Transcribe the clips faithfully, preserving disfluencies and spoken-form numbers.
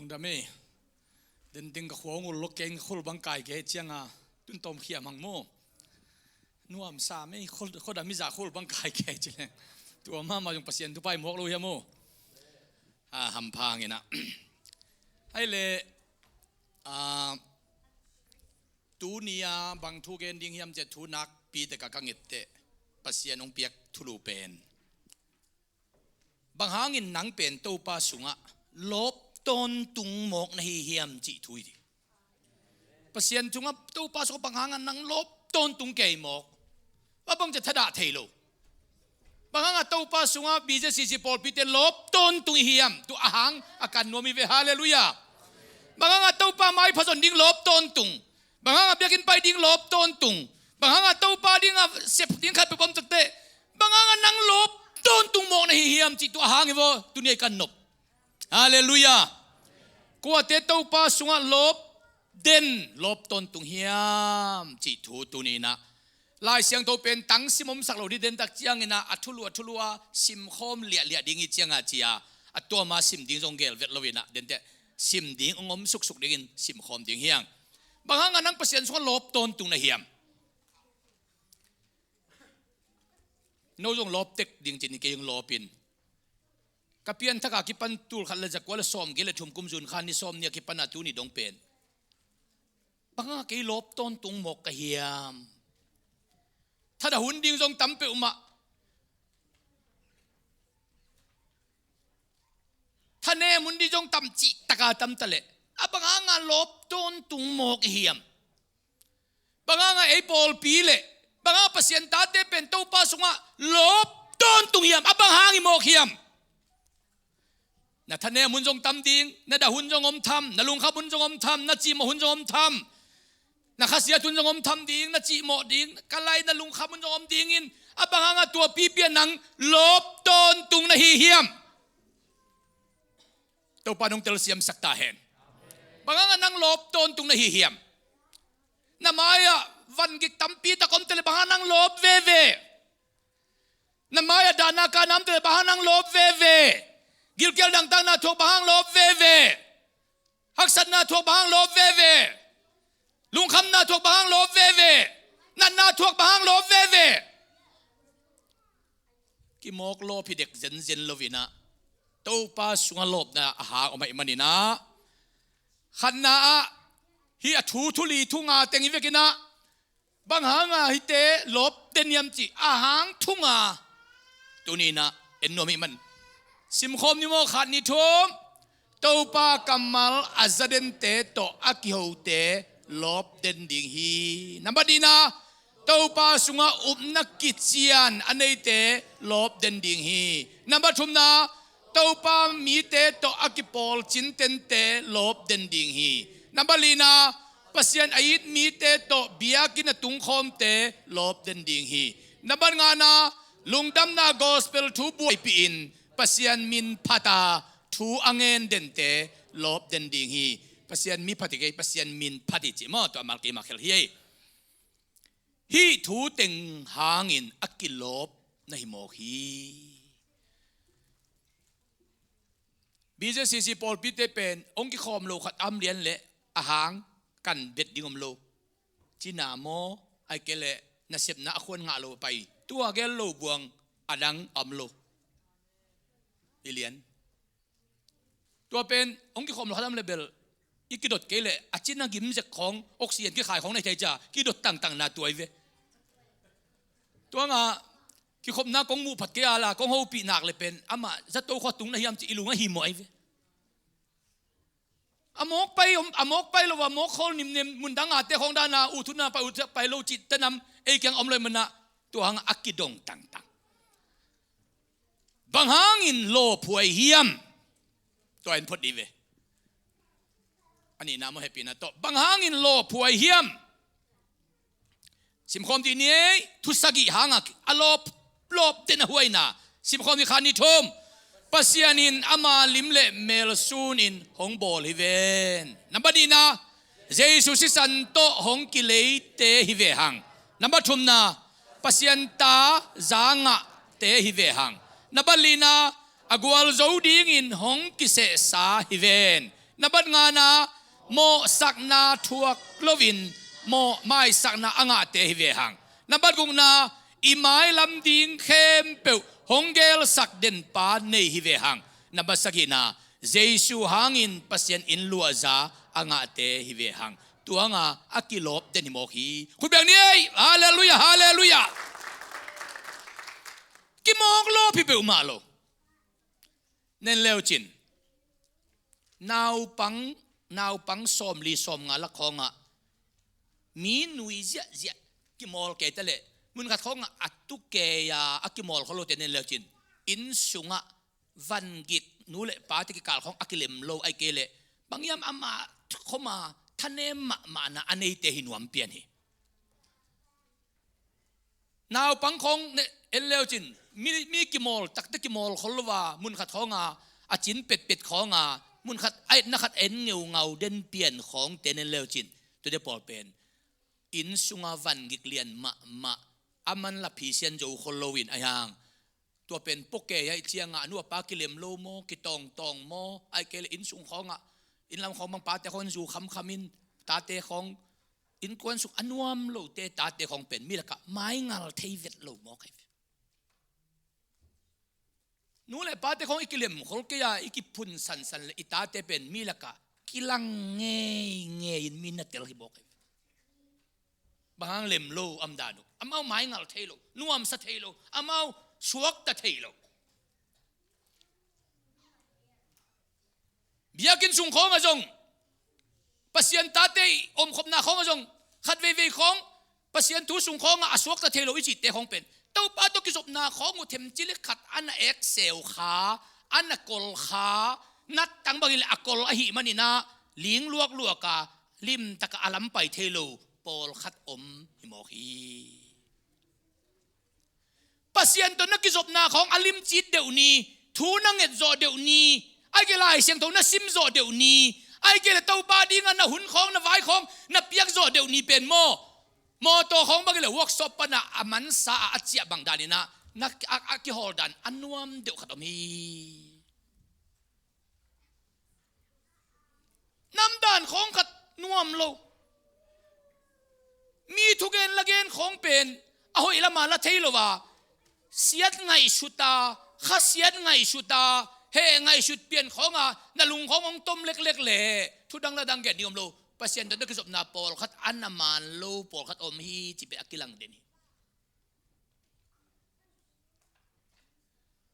Dam ei. Den ding ka khua ung ul lo keng khul bang kai kei cianga tun tawm khiam hang maw. Nuam sa mei khul, khua dam i za khul bang kai kei ci leng. Tua mama zong Pasian thu pai mawk lo hiam maw. A hampha hang ina. Hai le, a, tuni a bang thu gen ding hiam cia thu nakpi te ka ka nget te. Pasian ong piak thulu pen. Bang hangin nang pen Topa sungah lawp tawntung mawk na hi hiam cih thu hi ding. Pasian sungah Topa sungah bang hangah nang lawp tawntung kei mawk. A bang cia thadah thei lo. Bang hangah Topa sungah B J C C pawlpite lawp tawntung i hiam. Tu a hang a kan nuam i ve, halleluiah. Bang hangah Topa maipha zon ding lawp tawntung. Bang hangah biakinn pai ding lawp tawntung. Bang hangah Topa dingah sep ding khat peuh bang takte. Bang hangah nang lawp tawntung mawk na hi hiam cih tu a hang hi vaw, tuni a i kan nop. Halleluiah. Kuate Topa sungah lawp den, lawp tawntung hiam cih thu tuni inah. Lai Siangtho pen tang sim omsak lo dih den tak cianginah a thulu a thulu a simkhawm liahliah ding i cianga cia. A tuama sim ding zong gel vet lo inah dente sim ding ong om suksuk dingin simkhawm ding hiang. Bang hangah nang Pasian sungah lawp tawntung na hiam. No zong lawp tek ding cin kei zong lawpin. Ka pianthaka kipan tul khat le zakua le sawm gei le thum kum zun khan ni sawm nia kipana tuni dong pen. Bang hangah kei lawp tawntung mawk ka hiam. Thadah hun ding zong tam peuhmah. Thanem hun ding zong tam cih taka tam taleh. A bang hangah lawp tawntung mawk i hiam. Bang hangah ei pawlpi le bang hangah Pasian tate pen Topa sungah lawp tawntung hiam, a bang hang i mawk hiam. Na thanem hun zong tam ding, na dah hun zong om tham, na lungkham hun zong om tham, na cihmawh hun zong om tham, na khasiat hun zong om tham ding, na cihmawh ding, ka lai na lungkham hun zong om dingin, a bang hangah tua pipi ah nang lawp tawntung na hi hiam. Topa nong telsiamsak ta hen. Bang hangah nang lawp tawntung na hi hiam. Na mai-ah van gik tampi tak om tele bang hang nang lawp veve. Na mai-ah dahna kahna om tele bang hang nang lawp veve. Gilkial dangtakna thuak bang hang lawp veve. Haksatna thuak bang hang lawp veve. Lungkhamna thuak bang hang lawp veve. Natna thuak bang hang lawp veve. Kimawk lawp hi dek zenzen lo inah Topa sungah lawpna a hang om ahih maninah khatna ah hih a thu thuli thu nga teng hi vekinah bang hangah hihte lawp den hiam cih a hang thu nga tuni inah en nuam ahih man simkhawm ni maw, khat ni thum. Topa kammal a za dente tawh a kihote lawp den ding hi. Nambat nihna, Topa sungah upna kician a neite lawp den ding hi. Nambat thumna, Topa mite tawh a kipawl cintente lawp den ding hi. Nambat lina, Pasian a it mite tawh biakinn a tungkhawmte lawp den ding hi. Nambat ngana, lungdamna gospel thu buaipihin Pasian min phata thu a ngen dente lawp den ding hi. Pasian mi phat hi kei, Pasian min phat hi ci maw, tua mal keima khel hi ei. Hih thu teng hangin a kilawp na hi mawk hi. B J C C pawlpite pen ong kikhawm lo khat am lian le a hang kan bet ding om lo. Cina maw, ai kei le nasepna a khuan ngah lo pai. Tua gel lo buang a dang om lo. I lian. Tua pen ong kikhawm lo khat am le bel i kidot kei le a cina gim zek khawng oxygen kikhai khawng nei thei cia kidot tangtang na tua i ve. Tua nga kikhopna kong muh phat kei a la kong hopih nak le pen amah zato khua tung na hiam ci i lung a hi mawh ai ve. A mawk pai om, a mawk pai lo, a mawk khawl nimnem mun dang a te khawng dana u thuna pai u pai lo cih tanam ei kiang om lo i manah tua hang a kidong tangtang. Bang hangin lawphuai hiam? Tua in phot dih ve. A nihna maw, hehpihna tawh bang hangin lawphuai hiam? Simkhawm dih ni ei, thu sagih hanga a lawp, lawp den a huaina. Simkhawm dih kha ni thum. Pasian in ama lim le mel sunin hong bawl hi ven. Nambat nihna, Jesu sisan tawh hong kileite hi ve hang. Nambat thumna, Pasian ta za ngahte hi ve hang. Nambat lina, a gualzo dingin hong kisehsa hi ven. Nambat ngana, mawhsakna thuak loin mawh maisakna a ngahte hi ve hang. Nambat gukna, i mailam ding khempeuh hong gelsak denpa nei hi ve hang. Nambat sagihna, Jesu hangin Pasian inn luahza a ngahte hi ve hang. Tuanga a kilawp den hi mawk hi. Khut beng ni ei. Halleluiah, halleluiah. Kimawk lawp hi peuhmah lo. Nen leucin, naupang, naupang sawmli sawmnga lak khawngah mi nui ziahziah kimawl kei ta leh, munkhat khawngah a tu kei a, a kimawl khol lote nen leucin, inn sungah vangik, nu le pate kikal khawng a kilem lo, ahih kei leh bang hiam amah khoma thanem mahmahna a neite hi nuam pian hi. Naupang khawng ne en leucin, mi, mi kimawl takte kimawl khol lo a, munkhat khawnga a cin petpet khawnga, munkhat a etna khat en ngeungau den pian khawngte nen leucin, tuate pawl pen inn sunga vangik lian mahmah, a man la phisian zo khol loin a hiang. Tua pen pua kei a hih ciangah a nu a pa kilem lo maw, kitawngtawng maw, ahih kei leh inn sung khawngah, inn lam khawng bang pate khawng zu khamkham in, tate khawng, innkuan sung a nuam lote tate khawng pen mi lakah maingal thei vet lo mawk hi. Nu le pate khawng i kilem khol kei a, i kiphun sansan le i tate pen mi lakah kilang ngeingei in mi na tel hi mawk hi. Bang hang lem lo, om dan uh, amau maingal thei lo, nuamsa thei lo, amau suakta thei lo. Biakinn sung khawngah zong, Pasian tate i omkhopna khawngah zong, khat veivei khawng Pasian thu sung khawngah a suakta thei lo i cihte khawng pen, Topa tawh kizopna khawng uh themcik le khat a na ekseu kha, a na kol kha, nattang bangin le a kol ahih manin ah, ling luakluak a, limtak a lam pai thei lo pawlkhat om hi mawk hi. Pasian tawh na kizopna khawng a limcit deuh ni, thu na nget zawh deuh ni, ahih kei leh Lai Siangtho na sim zawh deuh ni, ahih kei leh Topa dingah na hun khawng, na vai khawng na piak zawh deuh ni pen maw, mawtaw khawng bangin le workshop panah a mansa a, a ciah bang danin ah, na, a, a kihawl dan a nuam deuh khat om hi. Namdan khawng khat nuam lo. Mi thugen lagen khawng pen a hoih lama la thei lo a, siat ngaihsut a, khasiat ngaihsut a, heh ngaihsut pian khawng a, na lung khawng hong tom leklek leh thudang ladang gen ding om lo. Pasian tawh na kizopna pawlkhat a na man lo pawlkhat om hi, ci pen a kilang den hi.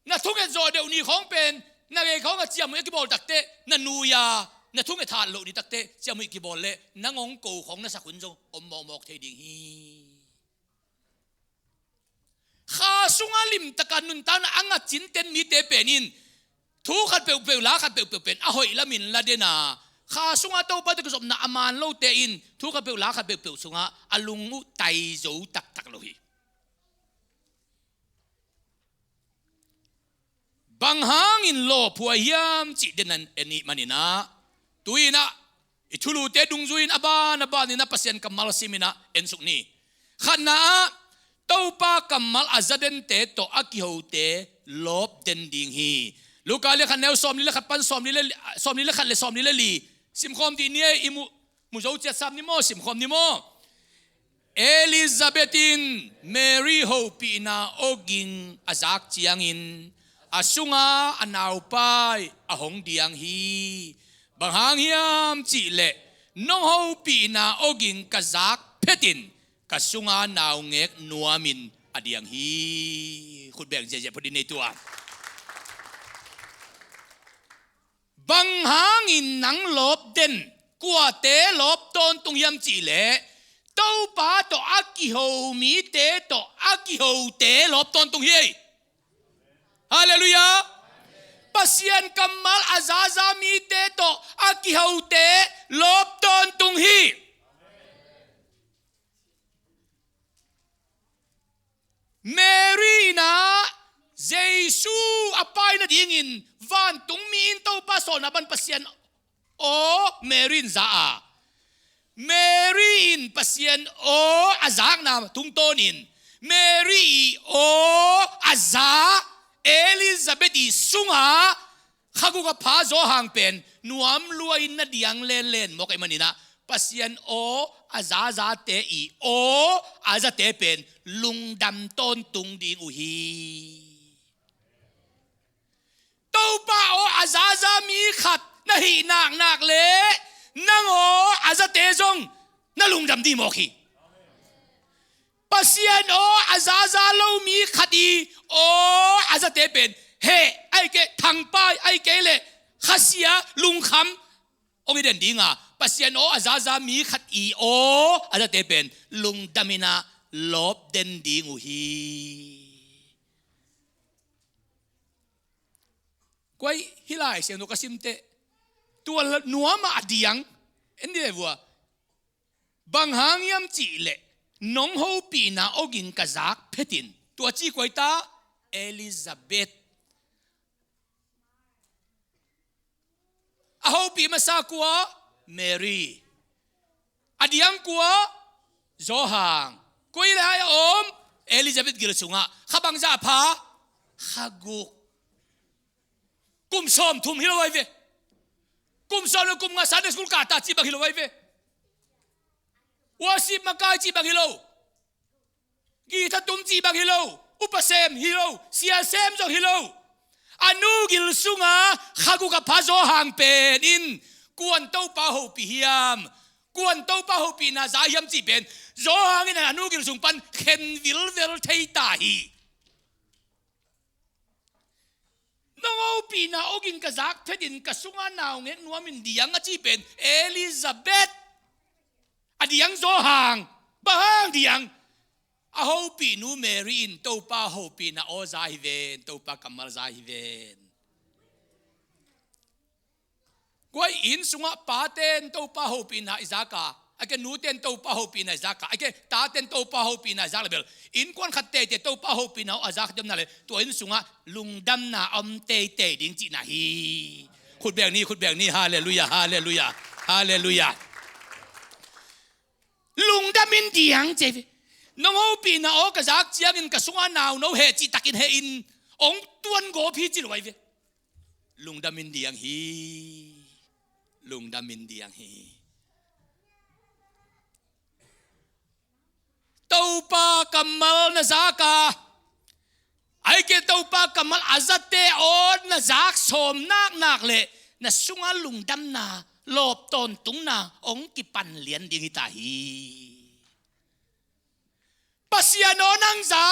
Na thunget zawh deuh ni khawng pen, na gei khawng a ciamnuih a kibawl takteh, na nui a, na thunget hat loh ni takteh ciamnuih kibawl leh, nang hong ko khawng na sak hun zong om mawkmawk thei ding hi. Kha sungah limtaka nuntakna a ngah cinten mite pen in, thu khat peuhpeuh, la khat peuhpeuh pen a hoih lamin la den a, kha sungah Topa tawh kizopna a man lote in thu khat peuh, la khat peuhpeuh sungah a lung uh tai zo taktak lo hi. Bang hangin lawphuai hiam cih den a en i hih manin ah, tu-in ah i thulute dungzui-in a ban a banin ah Pasian kammal simin ah en suk ni. Khatna ah, Topa kammal a za dente tawh a kihote lawp den ding hi. Luka lian khat neu sawmli le khat pan sawmli le, sawmli le khat le sawmli le li. Simkhawm dih ni ei, i mu, mu zo ciat sam ni maw, simkhawm ni maw. Elizabeth in Mary hopihna awging a zak ciangin, a sunga a naupai a hong diang hi. Bang hang hiam cih leh, nong hopihna awging ka zak phetin ka sunga naungek nuamin a diang hi. Khut beng ziahziah phot in ei tua. Bang hangin nang lawp den, kuate lawp tawntung hiam cih leh, Topa tawh a kiho mite tawh a kihote lawp tawntung hi. Halleluiah. Pasian kammal a zaza mite tawh a kihote lawp tawntung hi. Mary in ah Jesu a pai nadingin vantungmi in Topa sawlna ban Pasian aw Mary in za a, Mary in Pasian aw a zakna tungtawnin Mary i aw a za Elizabeth i sungah kha guk a pha Johan pen nuam lua-in na diang lenlen mawk ahih manin ah, Pasian aw a zazate i aw a zate pen lungdam tawntung ding uh hi. Topa aw a zaza mi khat na hih naknak leh nang aw a zate zong na lungdam ding mawk hi. Pasian aw a zaza lo mi khat i aw a zate pen heh, ahih kei leh thangpai, ahih kei leh khasia, lungkham hong hi den ding a, Pasian aw a zaza mi khat i aw a zate pen lungdam in ah lawp den ding uh hi. Kua i hih Lai Siangtho ka simteh, tua nuam a diang en dih leh vua, bang hang hiam cih leh nong hopihna awging ka zak phetin, tua ci kua hi ta? Elizabeth. A hopih masa kua? Mary. A diang kua? Johan. Koi le hai a om? Elizabeth gil sungah. Kha bangzah a pha? Kha guk. Kum sawmthum hi lo ai ve. Kum sawm le kum nga Sunday school kah ta cih bang hi lo ai ve. Worship makai cih bang hi lo. Guitar tum cih bang hi lo, upa sem hi lo, sia sem zong hi lo. A nu gil sunga kha guk a pha Johan pen in kuan Topa hopih hiam, kuan Topa hopihna za hiam cih pen Johan in a nu gil sung pan khen vilvel thei ta hi. Nong hopihna awging ka zak phetin ka sunga naungek nuamin diang a cih pen Elizabeth. A diang Johan. Bang hang diang? A hopihnu Mary in Topa hopihna aw za hi ven, Topa kammal za hi ven. Kua i inn sungah pate'n Topa hopihna i zak a, ahih kei leh nute'n Topa hopihna i zak a, ahih kei leh tate'n Topa hopihna i zak leh bel innkuan khat teitei Topa hopihna aw a zak khat i om na leh tua inn sungah lungdamna a om teitei ding cihna hi. Khut beng ni, khut beng ni, halleluiah, halleluiah, halleluiah. Lungdam in diang ci hi ve. Nong hopihna aw ka zak ciangin ka sunga nauno heh cihtakin heh in hong tuan gawp hi ci lo ai ve. Lungdam in diang hi. Lungdam in diang hi. Topa kammal na zak a, ahih kei leh Topa kammal a zate aw na zak sawm naknak leh na sunga lungdamna, lawp tawntungna hong kipan lian ding hi ta hi. Pasian aw nang za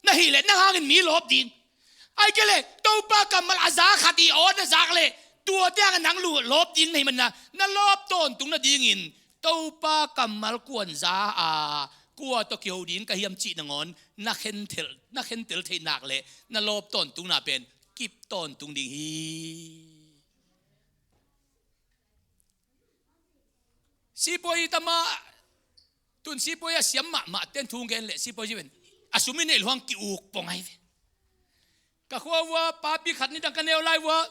na hih leh nang hangin mi lawp ding. Ahih kei leh Topa kammal a za khat i aw na zak leh tuate hangin nang lu lawp ding na hih manin ah, na lawp tawntung nadingin Topa kammal kuan za a, kua tawh kiho ding ka hiam cih nangawn na khentel, na khentel theih nak leh na lawp tawntungna pen kip tawntung ding hi. Sipuai i tam a, tun sipuai a siam mahmah ten thu gen leh sipuai i pen a sum i neih luang ki-uk pong ai ve. Ka khua vua papi khat nidang ka neu lai vua,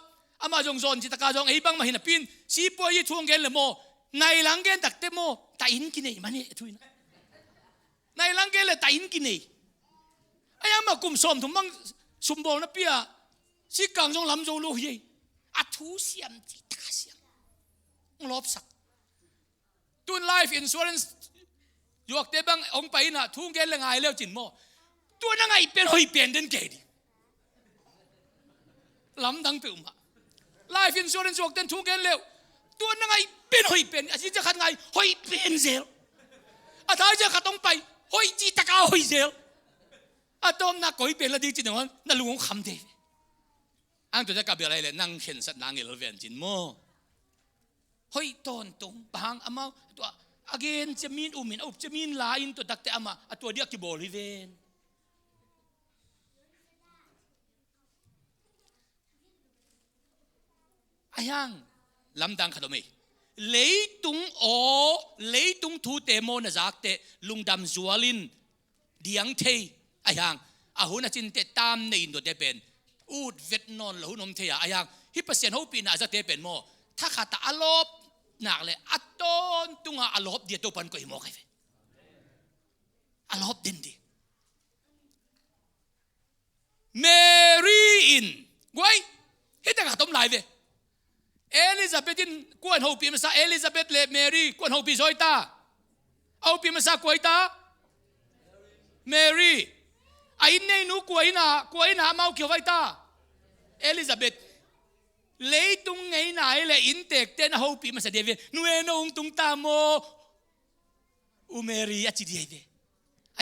amah zong zawn cih taka zong ei bangmah hi napi in sipuai i thu gen leh maw, nai lang gen takte maw, ta inn kinei mah ni thu in. Nai lang gen leh ta inn kinei. Ai amah kum sawmthum bang sumbawl napi a, sikang zong lam zo lo hi ei. A thu siam cih taka siam. Hong lawpsak. Tun life insurance zuakte bang hong pai in ah thu gen leh ngai leu cin maw. Tua na ngaih pen hoih pen den kei ding. Lamdang peuhmah. Life insurance zuakten thu gen leu, tua na ngaih pen hoih pen, a zia khat ngai hoih pen zel. A thaizia khat hong pai hoih cih taka hoih zel. A tawpna koi pen la ding cin nangawn na lung hong kham thei. Ang tua zia ka bia lai leh nang khensatna ngel ven cin maw. Hoih tawntung bang amau tua a gen cia min um in a up cia min la in tua takte amah a tua diak kibawl hi ven. Ahi hang lamdang khat om ei. Leitung aw, leitung thute maw na zakte lungdam zual in diang thei. Ahi hang a hun a cinte tam nei in tuate pen ut vet nawn lo hun om thei a, ahi hang hih Pasian hopihna a zate pen maw, thakhat a a lawp nak leh a tawntunga a lawp dia Topan koih mawk ai ve. A lawp den di. Mary in guai, Hih takah tom lai ve. Elizabeth in kua in hopih masa? Elizabeth le Mary kua in hopih zaw hi ta? A hopih masa kua hi ta? Mary. A inn neinu kua in ah, kua in ah amau kiho hi ta? Elizabeth. Leitung ngeina hi le inntekte na hopih masa ding hi ve. Nu e, no hong tung ta maw, U Mary, a ci ding hi ve.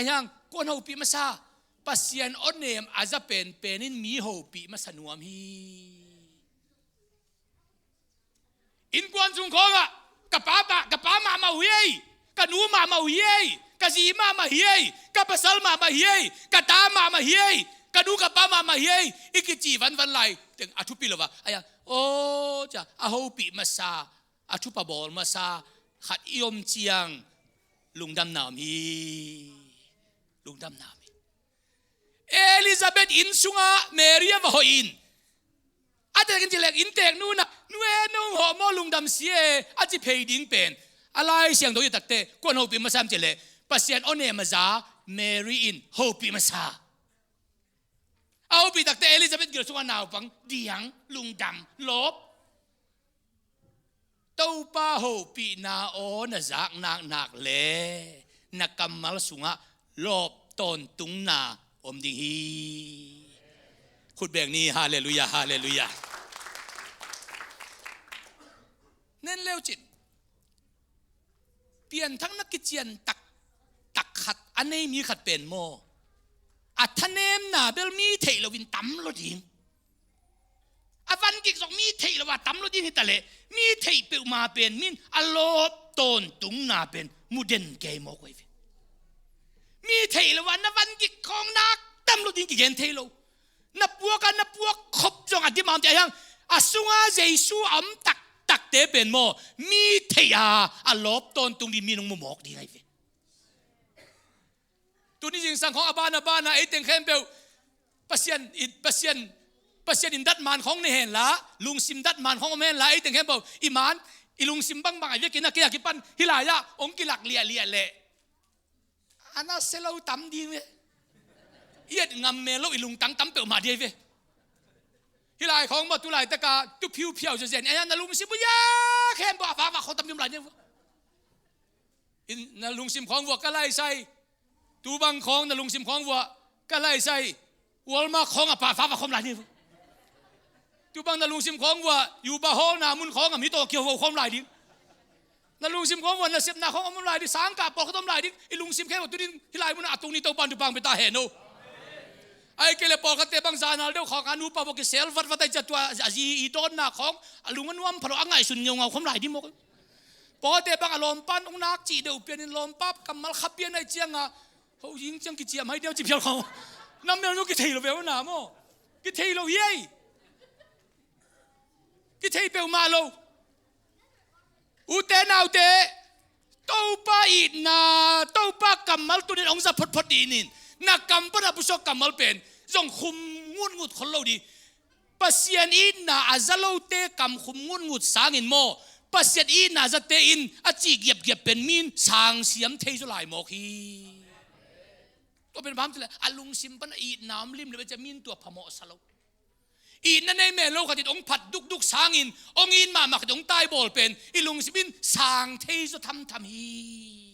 Ahi hang kua in hopih masa? Pasian awnem a za penpen in mi hopih masa nuam hi. Innkuan sung khawngah ka pa, pa, ka pa mahmah uh hi ei, ka nu mahmah uh hi ei, ka zi mahmah hi ei, ka pasal mahmah hi ei, ka ta mahmah hi ei, ka nu ka pa mahmah hi ei, i kici vanvan lai teng a thupi lo a. Ahi a, aw cia, a hopih masa, a thupha bawl masa khat i om ciang lungdamna om hi. Lungdamna om hi. Elizabeth inn sungah Mary a va hoih in, a takin ci lek inntek nu in ah, nu e, no hong hawh maw, lungdam si e, a ci phei ding pen a Lai Siangtho i et takte kua in hopih masa hiam cih leh Pasian awnem a za Mary in hopih masa. A hopih takte Elizabeth gil sungah naupang diang, lungdam, lawp. Topa hopihna aw na zak naknak le na kammal sungah lawp tawntungna om ding hi. Khut beng ni, halleluiah, halleluiah. Nen leucin pianthakna kician taktak khat a nei mi khat pen maw, a thanemna bel mi theih loin tam lo ding. A van gik zong mi theih lo a tam lo ding hi ta leh, mi theih peuhmah pen min a lawp tawntungna pen mu den kei mawk uh hi ve. Mi theih lo a na van gik khawng nak tam lo ding kigen thei lo. Na puak a na puak khop zong a dimam te ahi hang, a sunga Jesu a om taktakte pen maw, mi theih a a lawp tawntung ding mi nong mu mawk ding ahi ve. Tuni zingsang khawng a ban a ban a ei teng khempeuh Pasian in, Pasian, Pasian in datman khawng nei henla, lungsim datman khawng om henla, ei teng khempeuh i man, i lungsim bangbang a vekin a kei a kipan hih lai-ah hong kilak liahliah leh a na sia lo tam ding ve. I et ngam mel lo, i lungtang tam peuhmah ding ve. Hih lai khawng maw tu laitaka tu phiuphiau zenzen, ei na lungsim uh ia khempeuh a vakvak khawng tam ding lai ding ve. In na lungsim khawng vua ka laisai. Tu bang khawng na lungsim khawng vua ka laisai. Walmart khawng a pah fava khawm lai ding. Tu bang na lungsim khawng vua Uber hawlna mun khawng a mi tawh kiho khawm lai ding. Na lungsim khawng vua nasepna khawng om lai ding, sangkah pawlkhat om lai ding. I lungsim khempeuh tu ding hih lai mun a tung ni Topan thupha pia ta hen aw. Ahih kei leh pawlkhatte bang zanal deuh khawng a nupa vua kisel vatvat ahi ciang tua a zi i dawnna khawng a lung a nuam pha lo a ngaihsun ngeungau khawm lai ding mawk. Pawlkhatte bang a lawmpa in ong nak cih deuh pianin lawmpa kammal kha pian ahi cianga ho hing ciang kiciam hai diam ci phial khawng. Na mel nu kithei lo ve uh na maw. Kithei lo hi ei. Kithei peuhmah lo. Ute naute, Topa itna, Topa kammal tunin ong za photphot dih nin, na kam pan a pusuak kammal pen zong khum ngutngut khol lo dih. Pasian itna a za lote kam khum ngutngut sangin maw, Pasian itna zate in a cih giapgiap pen min sangsiam thei zaw lai mawk hi. Tua pen bang hiam cih leh a lungsim pan a itna om limlim a ciah min tua phamawh sa lo. Itna nei mel lo khat in ong phat dukduk sangin ong it mahmah khat in ong taibawl pen i lungsim in sang thei zaw thamtham hi.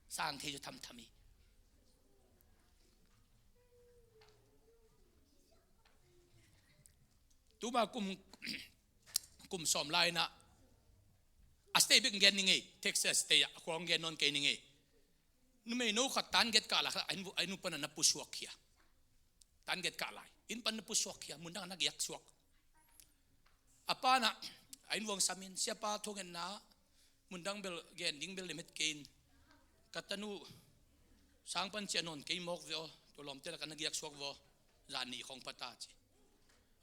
Sang thei zaw thamtham hi. Tuma kum, kum sawm lai-in ah a state bek gen ning ei, Texas state ah, a khua hong gen nawn kei ning ei. Numei no khat tan get kah lai khat a inn, a inn pan a na pusuak khia. Tan get kah lai inn pan na pusuak khia, mundang a na giak suak. A pa in ah a inn vuang samin, siapa, thungetna mundang bel gen ding bel limhet kei in, ka tanu sang pan ciah nawn kei mawk ve aw, tua lawmte lakah na giak suak ve aw, zan nih khawng pha ta ci.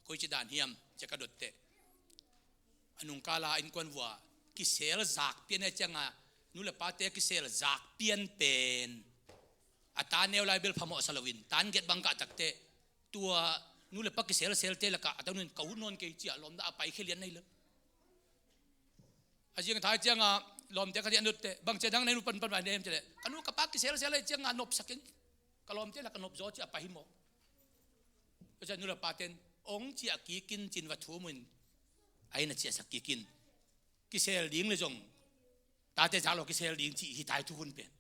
Koici dan hiam cia ka dotteh, a nungkala innkuan vua kisel zak pian ahi cianga, nu le pate kisel zak pian pen a ta neu lai bel phamawh sa loin tan get bang kah takteh, tua nu le pa kiselselte lakah a tanu in ka ut nawn kei cia lawmna a paikhia lian na hi lo. A zing a thai cianga lawmte khat in a nutte, bang cia dang na inn uh pan pan vai ne hiam ci leh, ka nu ka pa kiselsel ahi cianga nopsak in, ka lawmte lakah nopzaw cia a pai hi mawk. Tua ciang nu le paten Ong ciah kikin cin va thum un, a inn a ciahsak kikin. Kisel ding le zong tate zak lo kisel ding cih hi tai, thuhun pen.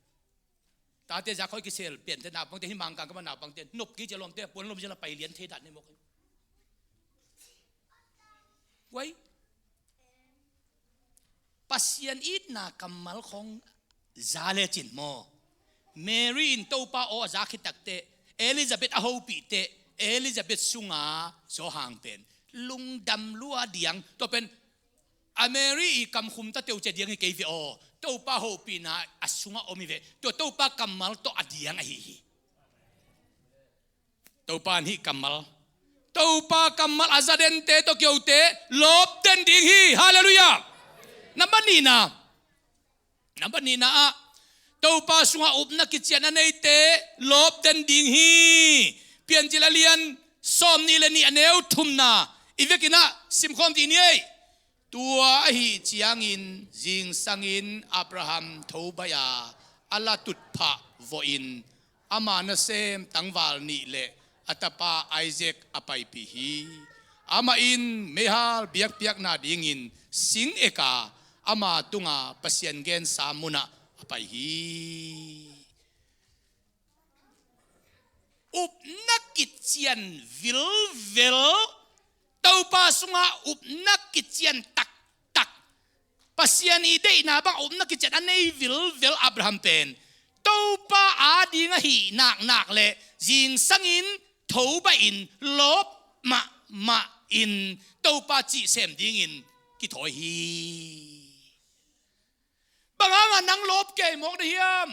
Tate zak khoi kisel pen te, naupangte hi, Mangkang ka ma naupangte nop kei cia lawmte a puan lom cia la pai lian thei dan ni mawk. Wai. Pasian itna kammal khong za lecin maw, Mary in Topa aw a za khit takteh, Elizabeth a hopih teh, Elizabeth sunga Johan pen lungdam lua diang. Tua pen a Mary i kamkhum ta teucia diang hi kei ve aw. Topa hopihna a sunga om hi ve. Tua Topa kammal tawh a diang ahi hi. Topa in hih kammal, Topa kammal a za dente tawh kiote lawp den ding hi. Halleluiah. Nambat nihna, nambat nihna ah Topa sungah upna kician a neite lawp den ding hi. Piancil a lian sawm nih le nih a neu thumna i vekin ah simkhawm dih ni ei. Tua ahih ciangin zingsangin Abraham tho baih a, a la tutphah vawhin ama nasem tangval nih le a tapa Isaac a paipih hi. Amah in meihal biakpiakna dingin sing eka ama tunga Pasian gensa munah a pai hi. Upna kician vilvel, Topa sungah upna kician taktak, Pasian i deihna bang upna kician a nei vilvel Abraham pen Topa ading ahih naknak le zingsangin tho baih in lawp mahmah in Topa cih sem dingin kithawi hi. Bang hanga nang lawp kei mawk na hiam?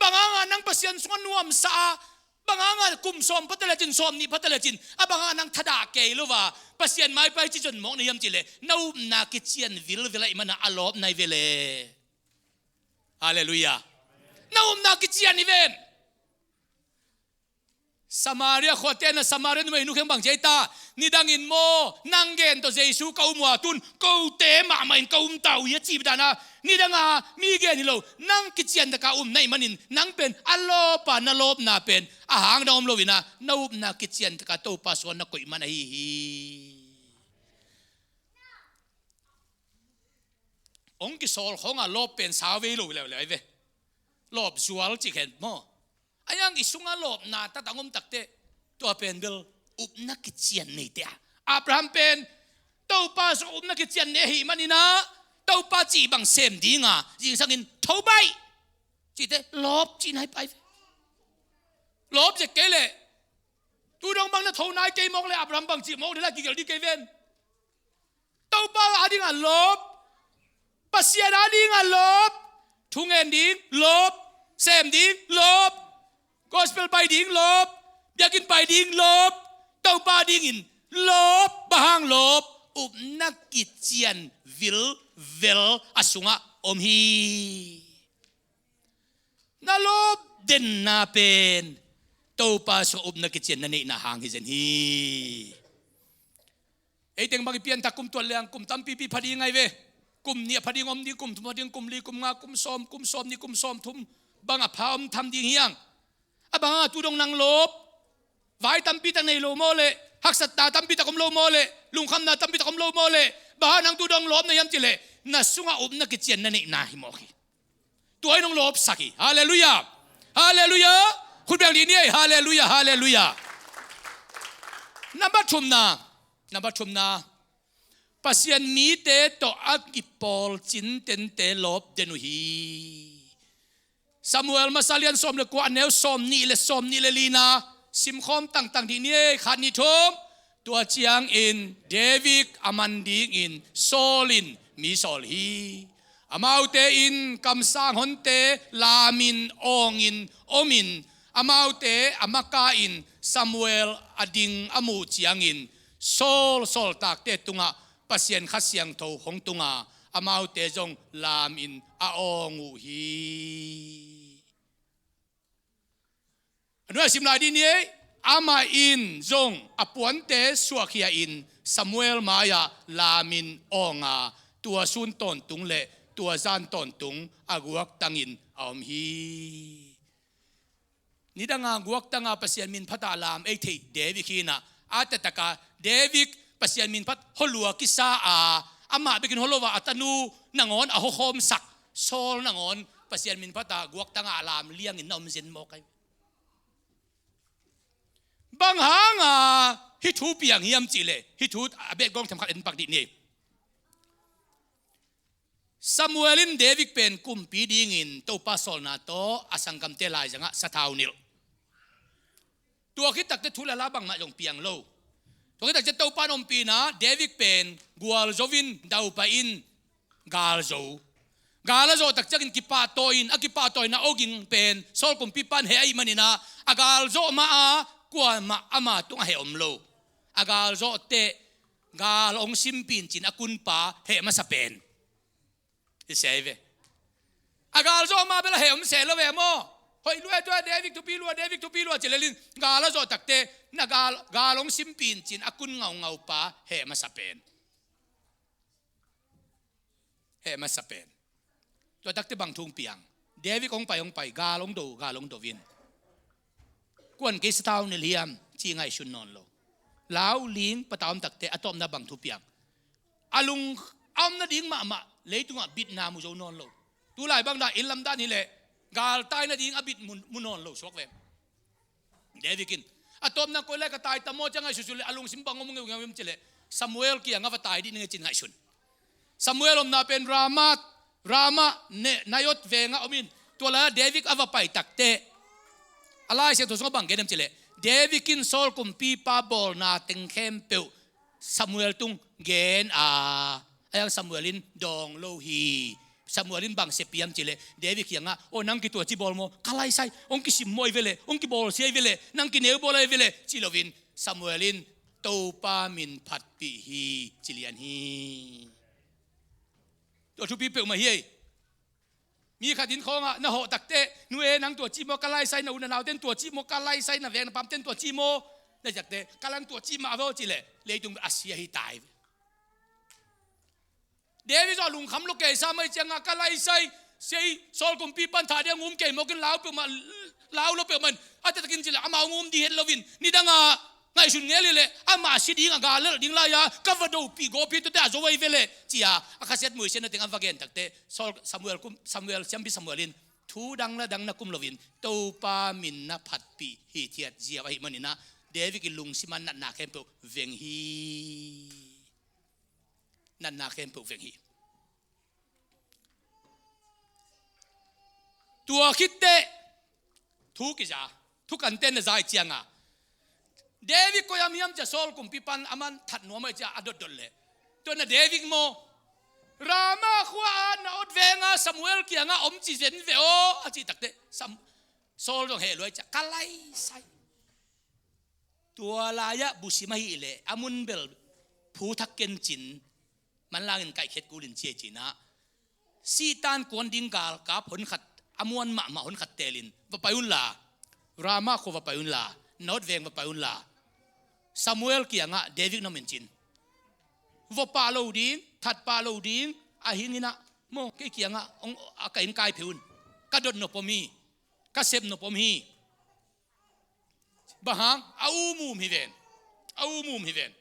Bang hanga nang Pasian sungah nuamsa a, bang hanga kum sawm phata lecin, sawm nih phata lecin, a bang hanga nang thadah kei lo a Pasian maipai ci zon mawk na hiam cihleh, na upna kician vilvel ahih mana a lawp nai ve le. Halleluiah. Na upna kician hi ven. Samaria khuate na Samaria numei nukheng bang ci ei ta, nidangin maw nang gen tawh Jesu ka um uh a, tun kote mahmah in ka um ta uh hi a cih dana, nidanga mi gen hi lo, nang kician taka um na hih manin nang pen a lawpa na lawpna pen a hang dang om lo ina, na upna kician taka Topa sungah na koih man ahi hi. Hong kisawl khawnga lawp pen sau vei lo leuleu ve. Lawp zual cih khen maw? A yang i sungah lawpna tatang om takteh, tua pen bel upna kician neite a, Abraham pen Topa sungah upna kician nei ahih maninah Topa cih bang sem dinga zingsangin tho baih cihte lawp cih nai pai ve. Lawp zek kei leh tu dong bang na tho nai kei mawk le Abraham bang cih mawk le la kigelh dih kei ven. Topa adinga lawp, Pasian adinga lawp, thungen ding lawp, sem ding lawp, gospel pai ding lawp, biakinn pai ding lawp, Topa dingin lawp. Bang hang lawp? Upna kician vilvel a sungah om hi. Na lawp denna pen Topa sungah upna kician na neihna hang hi zen hi. Ei teng bang i pianthak kum tuat liang kum tampipi pha ding ngai ve. Kum nih a pha ding om ding, kum thum pha ding, kum li, kum nga, kum sawm, kum sawm nih, kum sawm thum bang a pha om tham ding hiang. A bang a tu dong nang lawp? Vai tampi tak nei lo maw le, haksatna tampi tak om lo maw le, lungkhamna tampi tak om lo maw le, bang a nang tu dong lawp na hiam cih leh na sungah upna kician na neihna hi mawk hi. Tua in hong lawpsak hi. Halleluiah. Halleluiah. Khut beng dih ni ei. Halleluiah. Halleluiah. Nambat thumna, nambat thumna, Pasian mite tawh a kipawl cintente lawp den uh hi. Samuel masa lian sawm le kua a neu sawm nih le sawm nih le lina simkhawm tangtang dih ni ei. Khat nih thum. Tua ciangin David a man dingin Saul in mi sawl hi. Amaute in kamsang honte lamin awngin omin, amaute a makain Samuel a ding a muh ciangin Saul sawltakte tungah Pasian Kha Siangtho hong tunga amaute zong lamin a awng uh hi. A nuai a sim lai dih ni ei. Amah in zong a puante suahkhia in Samuel mai-ah lamin awnga tua sun tawntung le tua zan tawntung a guaktangin a om hi. Nidanga guaktanga Pasian min phatah lam ei theih David hinah A taktak a David Pasian min phat hua lua kisa a, amah bekin hua lo a, a tanu nangawn a huakhawmsak Saul nangawn Pasian min phat a guaktang a lam liangin na om zen mawk ai. Bang hanga hih thu piang hiam cihleh, hih thu a beek gawng themkhat en pak dih ni. Samuel in David pen kumpi dingin Topa sawlna tawh a sanggamte laizangah sathau nilh. Tua khit takteh thu le la bangmah zong piang lo. Tua khit takteh Topa in ompihna David pen gualzo in, daupai in, galzo. Gal a zawh takciangin kipahtawi in, a kipahtawina awging pen Saul kumpipa in heh ahih maninah a galzawh ma a kuamah ama tungah heh om lo. A galzawh teh gal hong simpih in cin a kunpa heh masa pen. I sia hi ve. A galzawh ma bel a heh om seh lo ve maw? Hoih lua e, tua David thupi lua, David thupi lua ci lelin gal a zawh takteh na gal, gal hong simpih in cin a kun ngaungau pa heh masa pen. Heh masa pen. Tua takteh bang thu hong piang? David hong pai, hong pai, gal hong do, gal hong do in. Kuan kei sathau nilh hiam ci ngaihsun nawn lo. Lau ling patau om takteh a tawpna bang thu piang? A lung a om nading mahmah leitungah bitna mu zo nawn lo. Tulai bang dan inn lam dan hileh galtai nading a bit mu, mu nawn lo suak ve. David in a tawpna koi lai ka tai ta maw ci a ngaihsutsut leh a lungsim bang om ngeungeu hiam cihleh Samuel kiangah va tai dih ning e cin ngaihsun. Samuel omna pen Ramah, Ramah ne, Naioth vengah om in, tua lai-ah David a va pai takteh a Lai Siangtho sungah bang gen hiam cihleh David in Saul kumpipa bawlna teng khempeuh Samuel tung gen a, a hiang Samuel in dawng lo hi. Samuel in bang sia hiam cihleh David kiangah, "Aw, nang kituaci bawl maw? Ka laisai, hong kisim maw hi veleh, hong kibawlsia hi veleh, nang kineu bawl hi veleh," ci loin Samuel in Topa min phatpih hi ci lian hi. Tua thupi peuhmah hi ei. Mi khat inn khawngah na hawh takteh, "Nu e, nang tuaci maw, ka laisai, na u na naute in tuaci maw, ka laisai, na veng na pamte in tuaci maw?" na ci takteh, "Ka lang tuaci mah ve aw," cihleh leitung a sia hi tai. David zong a lungkham lo kei sa mai ciangah, "Ka laisai, sia hi, Saul kumpipa in thah ding a ngum kei mawk in lau peuhmah, lau lo peuhmah in," a taktakin cihleh amau ngum dih het loin nidangah ngaihsun ngel hileh amah si ding a gal lelh ding lai-a ka va dopih gawp hi, tuate a zo ahi veleh ci-a a khasiat muisiatna teng a va gen takteh Saul, Samuel kum, Samuel, siampi Samuel in thu dang na dang na kum loin Topa min na phatpih hithiat ziau ahih maninah David in lungsim a natna khempeuh veng hi. Natna khempeuh veng hi. Tua khitteh thu kiza, thu kanten na zai cianga David koi a om hiam cia Saul kumpipa in aman that nuam ahi cia a dotdot leh, tua na David maw, "Ramah khua-a Naioth venga Samuel kiangah om ci zen ve aw," a cih takteh Sam-, Saul zong heh luai cia, "Ka laisai." Tua lai-ah busim ahih leh a mun bel phu thak kencin manlangin kaihkhiat kulin cia cinah Sihtan kuan ding galkap honkhat, a muan mahmah honkhat teelin, "Va pai unla, Ramah khua va pai unla, Naioth veng va pai unla, Samuel kiangah David na om in," cin. Vua pah lo ding, that pah lo ding, a hinginah maw, "Kei kiangah hong, a ka inn kai phei un. Ka dot nop om hi, ka sep nop om hi." Bang hang? A umum hi ven. A umum hi ven.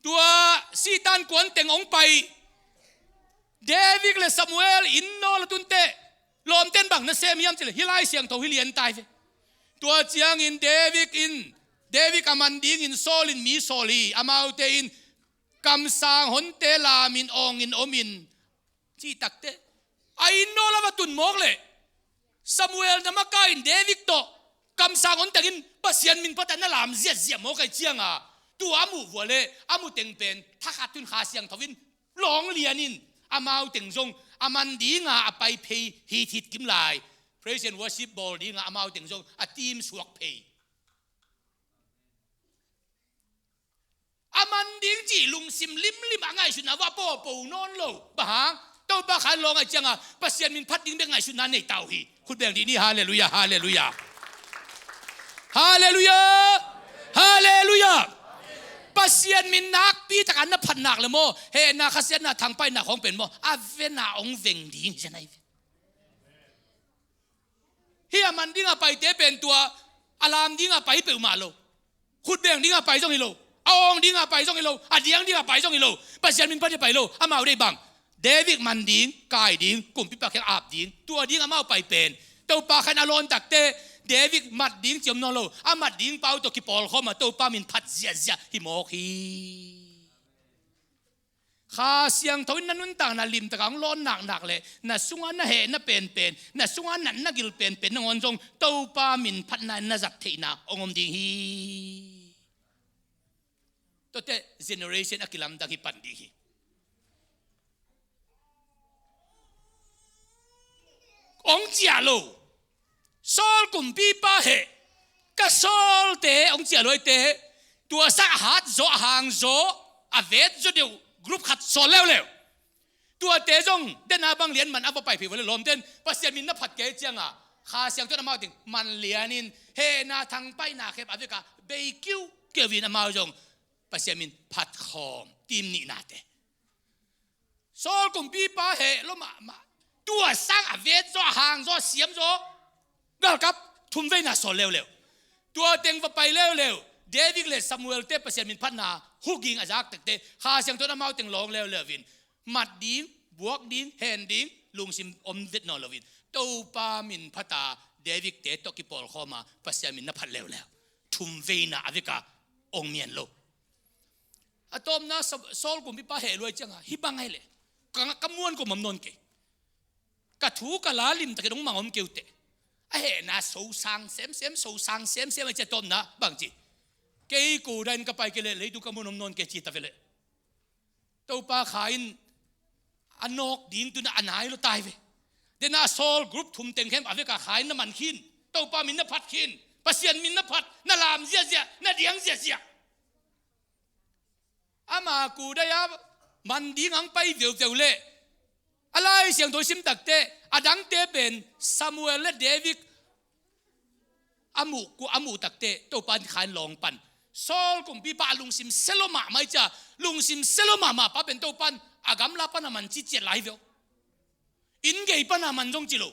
Tua Sihtan kuan teng hong pai David le Samuel inn nawl a tunteh lawmten bang na sem hiam cileh hih Lai Siangtho hi lian tai ve. Tua ciangin David in, David a man dingin Saul in mi sawl hi. Amaute in kamsang honte lamin awngin omin cih takteh a inn nawl a va tun mawk leh Samuel na makaih in David tawh kamsang hon tengin Pasian min phatah na lam ziahziah mawk ahi cianga tua a muh vua le a mu teng pen thakhat hun Kha Siangtho in lawng lianin amau teng zong a man dinga a pai phei hithit kim lai. Praise and worship bawl dinga amau teng zong a team suak phei. A man ding cih lungsim limlim a ngaihsutna vua popo nawn lo. Bang hang? Topa khan lawng ahi cianga Pasian min phat ding bek ngaihsutna nei tau hi. Khut beng dih ni. Halleluiah, halleluiah. Halleluiah. Halleluiah. Pasian min nakpi takin na phat nak le maw, hehna khasiatna thangpaihna khawng pen maw a vena hong veng ding hi zen ahi ve. Hih a man dinga paite pen tua a lam dinga pai peuhmah lo. Khut beng dingah pai zong hi lo, a awng dingah pai zong hi lo, a diang dingah pai zong hi lo. Pasian min phat hi pai lo. Amau deih bang? David man ding, kai ding, kumpipa kiang ap ding, tua ding amau pai pen. Topa khan a lawn takte David mat ding ci om nawn lo. A mat ding pa uh tawh kipawlkhawm a Topa min phat ziahziah hi mawk hi. Kha Siangtho in na nuntakna limtak a hong lawn naknak leh na sungah na hehna penpen, na sungah natna gil penpen nangawn zong Topa min phatna in na zat theihna hong om ding hi. Tuate generation a kilamdang hi pan ding hi. Hong ciah lo. Saul kumpipa heh, ka sawlte hong ciah lo ahihte, tua sang a hat zaw, a hang zaw, a vet zaw deuh group khat sawl leuleu. Tuate zong dena bang lian man a va pai phei vua le lawmten, Pasian min na phat kei cianga Kha Siangtho in amau teng man lianin hehna thangpaihna khep a veka bei kiukiu in amau zong Pasian min phat khawm tim nihnate. Saul kumpipa heh lo mahmah. Tua sang a vet zaw, a hang zaw, a siam zaw galkap thum veina sawl leuleu. Tua teng va pai leuleu. David le Samuel te Pasian min phatna huging a zak tekte Kha Siangtho in amau teng lawng leuleu in mat ding, buak ding, hen ding lungsim om vet nawn loin Topa min phata David te tawh kipawlkhawm a Pasian min na phat leuleu. Thum veina a veka ong mian lo. A tawpna Sa-, Saul kumpipa heh luai cianga hih bang ahi leh ka, ka muan ko mom nawn kei. Ka thu ka la limtakin hong mang om kei uh teh. A hehna sosang semsem, sosang semsem a ci a tawpna bang ci. Kei ko dahin ka pai kei leh leitung ka muan om nawn kei ci ta ve leh. Topa Kha in a nawk ding tuna a nai lo tai ve. Dena Saul group thum teng khem a veka Kha in na man khin. Topa min na phat khin. Pasian min na phat, na lam ziahziah, na diang ziahziah. Ama kudai a man ding ang pai veuveu leh a Lai Siangtho sim takte a dangte pen Samuel le David a muh, ku a muh takte Topa in Kha in lawng pan. Saul kumpipa a lungsim sia lo mahmah i cia, lungsim sia lo mahmah pa pen Topa in a gamla pana man ci ciat lai veu. Inn gei pana man zong ci lo.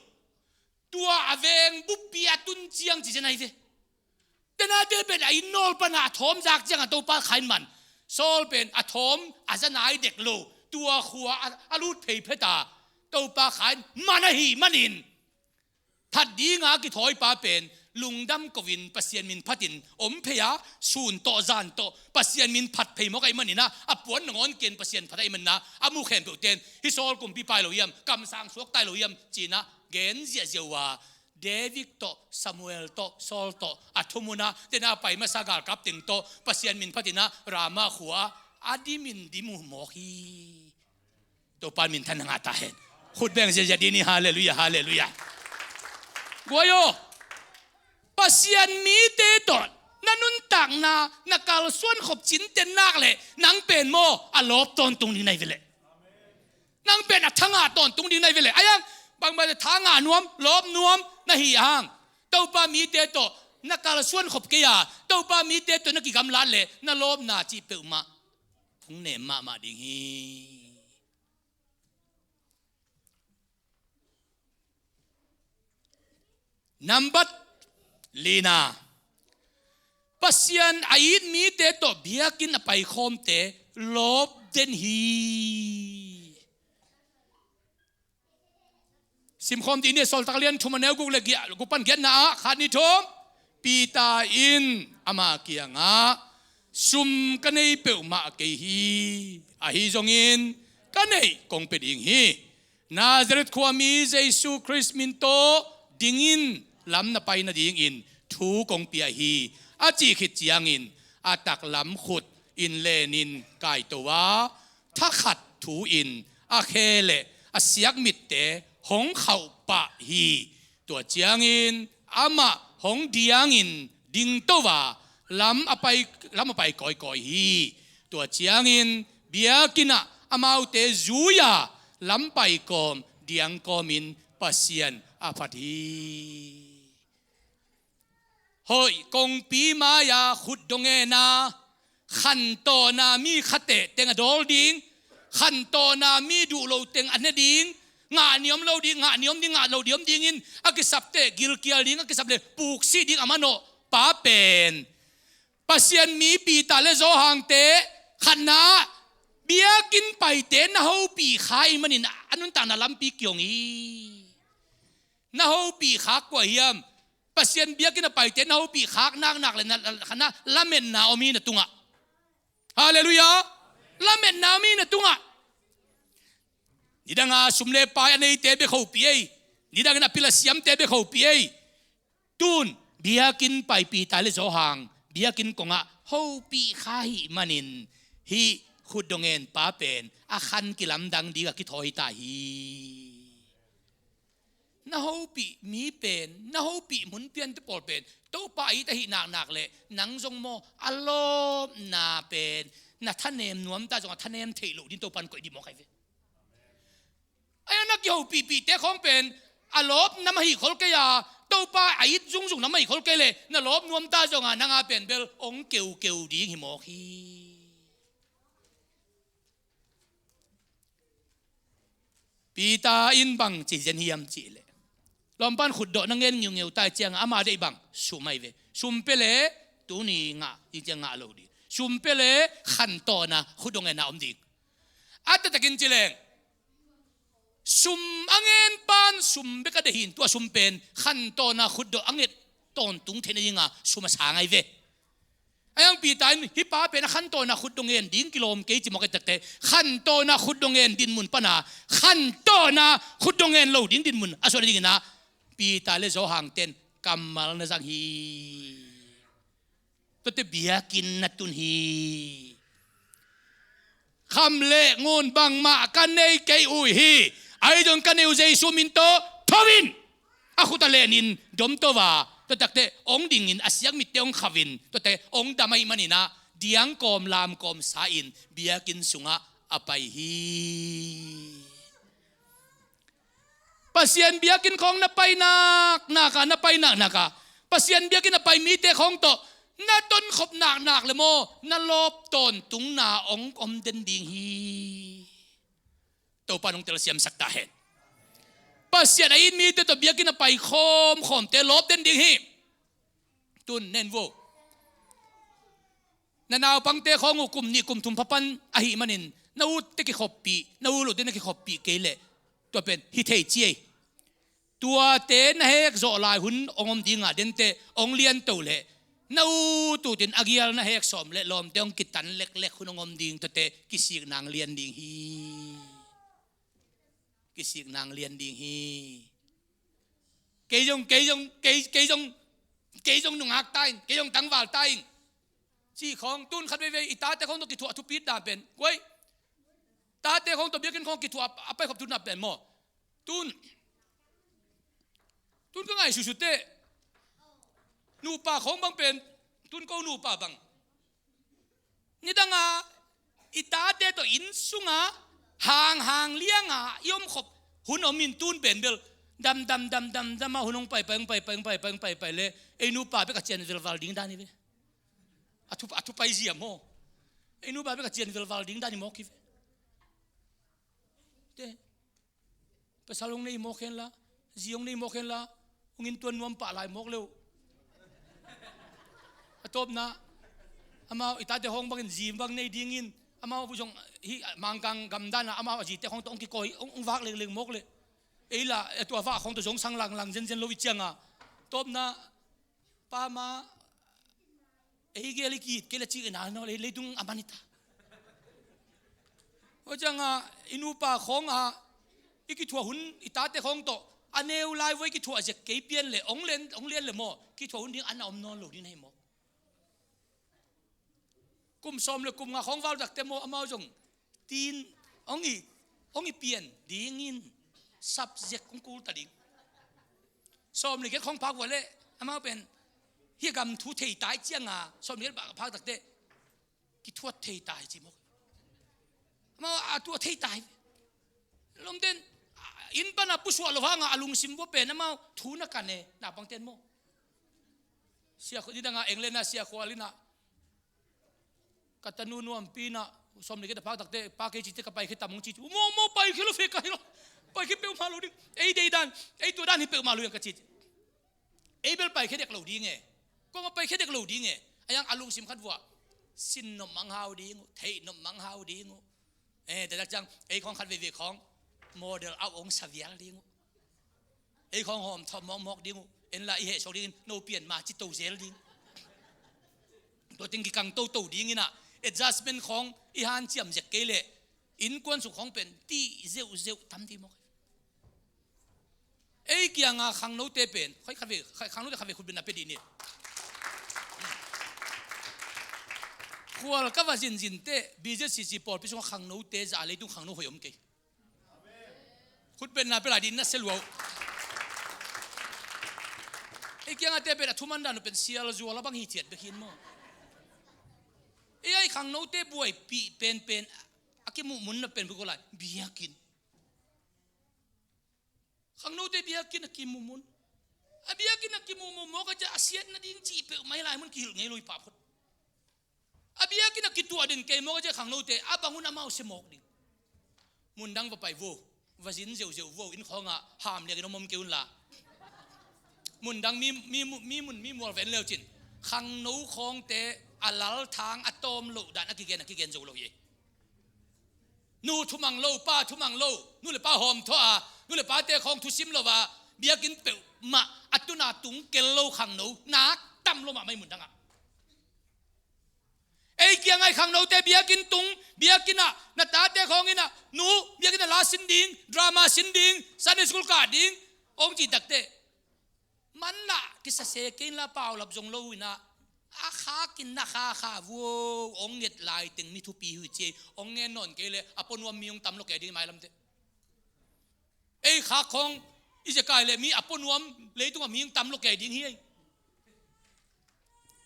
Tua a veng buppi a tun ciang ci zen ahi ve. Tenate pen a inn nawl pana a thawm zak cianga Topa Kha in man. Saul pen a thawm a za nai dek lo. Tua khua a, a lut pheipheta Topa Kha in man ahi manin phat dinga kithawipa pen lungdam koin Pasian min phatin om phei a, sun tawh zan tawh Pasian min phat phei mawk ahi manin a, a puan nangawn ken Pasian phat ahi manin a, a mu khempeuh ten hih Saul kumpipa hi lo hiam, kamsang suakta hi lo hiam ci-in a gen ziahziah uh a, David tawh, Samuel tawh, Saul tawh a thum hun a, tena pai masa galkap teng tawh Pasian min phatin a Ramah khua a dimin dim uh mawk hi. Topa min than na ngah ta hen. Khut beng ziahziah dih ni, halleluiah, halleluiah. Guai aw, Pasian mite tawh na nuntakna na kalsuan khop cinte nak leh nang pen maw a lawp tawntung ding na hi ve leh. Nang pen a thangah tawntung ding na hi ve leh. Ahi hang bangmah tha ngah nuam, lawp nuam na hi hang, Topa mite tawh na kalsuan khop kei a, Topa mite tawh na kigamlat leh na lawpna cih peuhmah phung nem mahmah ding hi. Nambat lina, Pasian a it mite tawh biakinn a paikhawmte lawp den hi. Simkhawm dih ni, Sawltak lian thum a neu guk le giah, guk pan giatna ah, khat, nih, thum. Peter in ama kiangah, sum ka nei peuhmah kei hi, ahi zongin ka neih kong pia ding hi. Nazareth khuami Jesu Khrist min tawh dingin lam na pai nadingin thu kong pia hi, a cih khit ciangin a taklam khut in lenin kaito a, thakhat thu-in a khe le a siakmitte hong khauh pah hi. Tua ciangin amah hong diangin dingto a, lam a pai, lam a pai kawikawi hi. Tua ciangin biakinn ah amaute zui a, lam pai kawm diang kawmin Pasian a phat hi. Hoih kongpi mai-a khut dong ngen a, khantawna mi khateh teng a dawl ding, khantawna mi duh lo teng a ne ding, ngah ni om lo ding, ngah ni om ding, ngah lo ni om dingin a kisapteh gilkial ding, a kisap le puksih ding a manawh pa pen Pasian mi Peter le Johan te, khatna, biakinn paite na hopih kha ahih manin a nuntakna lampi kihong hi. Na hopih khak kua hiam? Pasian biakinn a paite na hopih khak naknak le na, na, na lametna om hi na tungah. Halleluiah. Lametna om hi na tungah. Nidanga sum le pai a neite bek hopih ei. Nidangin a pil a siamte bek hopih ei. Tun biakinn pai Peter le Johan biakinn kongah hopih kha ahih manin hih khutdawh ngen pa pen a khan kilamdang dingah kithawi ta hi. Na hopih mi pen, na hopih mun piante pawl pen Topa a it ahih naknak le nang zong maw a lawpna pen na thanem nuam ta zongah thanem theih loh ding Topan koih dih mawk ahi ve. Ahi a na kihopihpihte khawng pen a lawp na mah hi khol kei a, Topa a it zungzung na mah hi khol kei le na lawp nuam ta zongah nanga pen bel hong keukeu ding hi mawk hi. Peter in bang ci zen hiam cih leh, lawmpan khutdawh na ngen ngiungeu tai ciangah ama deih bang sum ahi ve. Sum pia le tuni ngah ding ciang ngah lo ding. Sum pia le khantawn a khutdawh ngen a om ding. A taktakin ci leng sum a ngen pan sum bek a deih hi in tua sum pen khantawn a khutdawh a nget tawntung theihna dinga sum a sang ahi ve. Ahi hang Peter in hih pa pen a khantawn a khutdawh ngen ding kilawm kei ci mawk a, takte khantawn a khutdawh ngen dinmun pana khantawn a khutdawh ngen lo ding dinmun a suah nadingin ah Peter le Johan ten kammal na zang hi. Tuate biakinn na tun hi. Kham le ngun bangmah ka nei kei uh hi. Ahi zong ka nei uh Jesu min tawh tho in. A khut a lenin domto a, tua takte hong dingin a siakmitte hong khauhin, tuate hong dam ahih manin ah diang kawm lam kawm sa-in biakinn sungah a pai hi. Pasian biakinn khawng na pai naknak a, na pai naknak a, Pasian biakinn a pai mite khawng tawh na tonkhop naknak le maw na lawp tawntungna hong om den ding hi. Topa nong telsiamsak ta hen. Pasian a it mite tawh biakinn a pai khawmkhawmte lawp den ding hi. Tun nen vo. Na naupangte khawng uh kum nih kum thum phapan ahih manin na utte kikhoppih, na u lote na kikhoppih kei leh tua pen hi thei ci ei. Tuate na hek zawh lai hun hong om dingah dente hong lianto leh na u tutin a gial na hek sawm leh lawmte hong kitan leklek hun hong om ding, tuate kisik nang lian ding hi. Kisik nang lian ding hi. Kei zong, kei zong, kei, kei zong, kei zong nungak ta ing, kei zong tangval ta ing. Cih khawng tun khat veivei i tate khawng tawh kithuah thupit dan pen. Kuai. Tate khawng tawh biakinn khawng kithuah a paikhop thupit dan pen maw. Tun. Tun ka ngai susu teh. Nupa khawng bang pen. Tun ko nupa bang. Nidanga i tate tawh inn sungah hanghang lianga i omkhop hun om in tun pen bel dam dam dam dam dam a hun hong paipai hong paipai hong paipai hong paipai le ei nupa bek a cian velval ding dan hi ve. A thu, a thu pai zia maw. Ei nupa bek a cian velval ding dan hi mawk hi ve. Te. Pasal hong nei mawk hen la, zi hong nei mawk hen la, hong inntuan nuam pah lai mawk leu. A tawpna amau i tate hawng bangin zi bang nei dingin amau zong hih Mangkang gamdana amau a zite hawng tawh hong kikawi hong, hong vak lengleng mawk leh. Ei la a tua vak hawng tawh zong sang langlang zenzen lo i cianga tawpna Pa ma ei gel i ki-it kei le cih ina no le leitung a man hi ta. Tua cianga i nupa khawng a i kithuah hun i tate khawng tawh a neu lai vua i kithuah zek kei pian le hong len, hong lian le maw kithuah hun ding an a om nawn lo ding na hi maw. Kum sawm le kum nga khawng val takte maw amau zong tin hong i, hong i pian dingin subject hong kul ta ding. Sawm le giat khawng phak vua le amau pen hih gam thu thei tai cianga sawm le giat phak takte kithuat thei tai ci mawk. Amau a tuah thei tai. Lomden inn pana pusuah lo hanga a lungsim vua pen amau thu na kan e na pangten maw. Sia khu nidanga England a sia khual ina ka tanu nuampi na sawm le giat a phak takte pa kei cite ka pai khe tam hong ci ci. Maw, maw pai khe lo fe ka hi lo. Pai khe peuhmah lo ding. Ei dei dan, ei tua dan hi peuhmah lo ding ka ci ci. Ei bel pai khe dek lo ding e. Kong a pai khe dek lo ding e. Yang a lungsim khat vuah, sin nop mang hau ding uh, theih nop mang hau ding uh. Eh, tua tak ciang ei khawng khat veivei khawng model auh ong sa vial ding uh. Ei khawng hawm thawm mawkmawk ding uh. En la i heh suak dingin no pian ma ci to zel ding. Tua teng kikang toto dingin ah, adjustment khawng i hanciam zek kei leh innkuan sung khawng pen tih zeuhzeuh tam ding mawk. Ei kianga khangnote pen, khoi khat vei, khangnote khat vei khutbetna pia dih ni. Khual ka va zinzin teh, B Z C C pawlpi sungah khangnote zah leitung khangno hoih om kei. Khutbetna pia lai dih na sia lua uh. Ei kianga te pen a thuman dan uh pen sial zual a bang hi ciat bek hi in maw. Ei ai khangnote buaipih penpen a kimuh mun na pen buk uh lai, biakinn. Khangnote biakinn a kimuh mun. A biakinn a kimuh mun mawk a cia a siatna ding cih peuhmah hi lai mun kihilh ngei lo hi pah phot. A biakinn a kituah den kei mawk a cia khangnote a bang un amau sia mawk ding. Mundang va pai vo. Va zin zeuhzeuh vo. Inn khawngah ham liakin om om kei un la. Mundang mi, mi, mi mun mi mual va en leucin khangno khawngte a lalthang a tawm loh dan a kigen a kigen zo lo hi. Nu thumang lo, pa thumang lo, nu le pa hawm thawh a, nu le pate khawng thusim lo a, biakinn peuhmah a tuna tung kel lo khangno nak tam lo mahmah i mundangah. Ei kiangah i khangnote biakinn tung, biakinn ah na tate khawng in ah, nu, biakinn ah la sin ding, drama sin ding, Sunday school kah ding, ong cih takteh manlah kisase kei inla paulap zong lo inah a khakin na khakha vuo ong nget laiteng mi thupi hui ci ei. Ong ngen nawn kei le a puanuam mi ong tam lo kei ding mailamte. Ei khak khawng i zekai le mi a puanuam leitungah mi ong tam lo kei ding hi ei.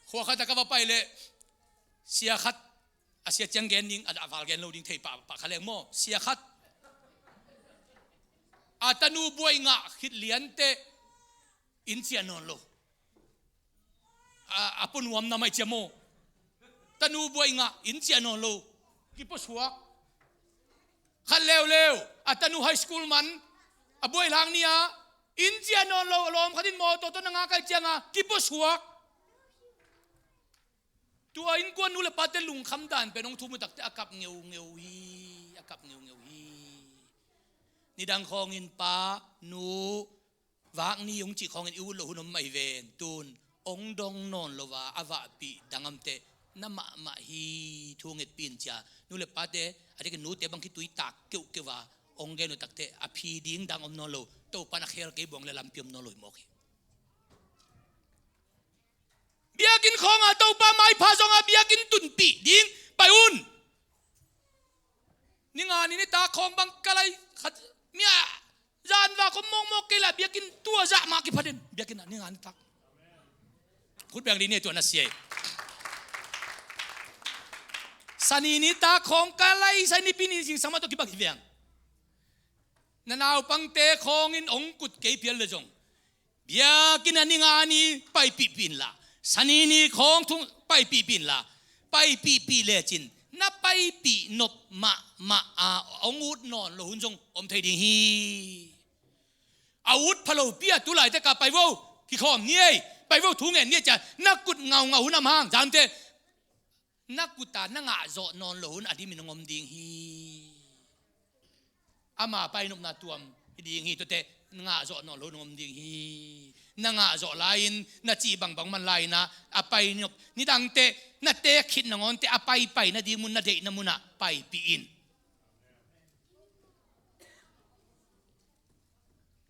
Khua khat a ka va pai le sia khat a sia ciang gen ding a val gen lo ding thei pah pah kha leng maw sia khat. A tanu buai ngah khit liante in ciah nawn lo. A, a puanuam na mai ciah maw. Tanu buai ngah in ciah nawn lo. Kipuasuak. Khat leuleu a tanu high school man a buai lang ni-a in ciah nawn lo a lawm khat in mawtaw tawh na ngah kai cianga kipuasuak. Tua innkuan nu le pate lungkham dan pen hong thum uh takte a kap ngeungeu hi, a kap ngeungeu hi. Nidang khawngin pa, nu, vak ni hong cih khawngin i ut loh hun om mah hi ven. Tun hong dong nawn lo a a vahpih dangamte na mahmah hi. Thu ngetpih in cia nu le pate a dikin nute bang khitui tak keuhkeuh a hong gen uh takte a phi ding dang om nawn lo. Topan a khel kei buang le lampi om nawn lo hi mawk hi. Biakinn khawnga Topa maipha zonga biakinn tunpih ding pai un. Ninga ni nitak khawng bang ka lai khat mia zanva khawng mawkmawk kei la biakinn tua zah mah kiphatin biakinn ah ninga nitak. Khut beng dih ni tua na sia hi. Sani nitak khawng ka lai sai nipi ni zingsang mah tawh kibang hi veng. Na naupangte khawngin ong kut kei phial le zong biakinn a ninga ni paipihpih inla, sani ni khawng thung paipihpih inla, paipihpih lecin na paipih nop mahmah a ong ut nawn lo hun zong om thei ding hi. A ut pha lopi a tu laitaka pai vo, kikhawm ni ei, pai vo thu ngen ni ei cia na kut ngaungau hun am hang zamte na kuta na ngahzawh nawn lo hun a dimin hong om ding hi. Ama painopna tuam hi ding hi. Tuate na ngahzawh nawn lo hun hong om ding hi. Na ngahzawh lai-in na cih bangbang man lai-in ah a painop nidangte na teek khit nangawnte a paipai nading mun na deihna munah paipih in.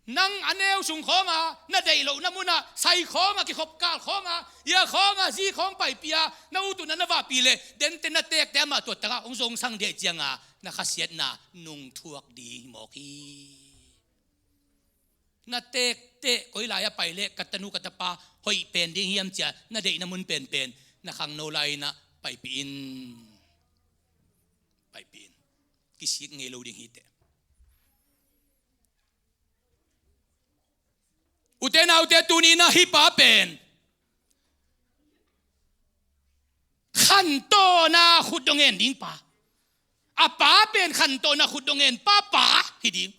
Nang a neu sung khawnga na deih lohna munah sai khawnga kikhop kal khawnga ia khawnga zi khawng paipih a na ut unah na vahpih leh dente na teekte amah tuattaka hong zongsang diaih cianga na khasiatna nungthuak ding hi mawk hi. Na teekte koi lai a pai leh ka tanu ka tapa hoih pen ding hiam cia na deihna mun penpen na khangno lai-inah paipih in. Paipih in. Kisik ngei lo ding hiteh. Ute naute tuni na hi pa pen khantawna khut dong en ding pa. A pa pen khantawna khut dong en pa pa hi ding.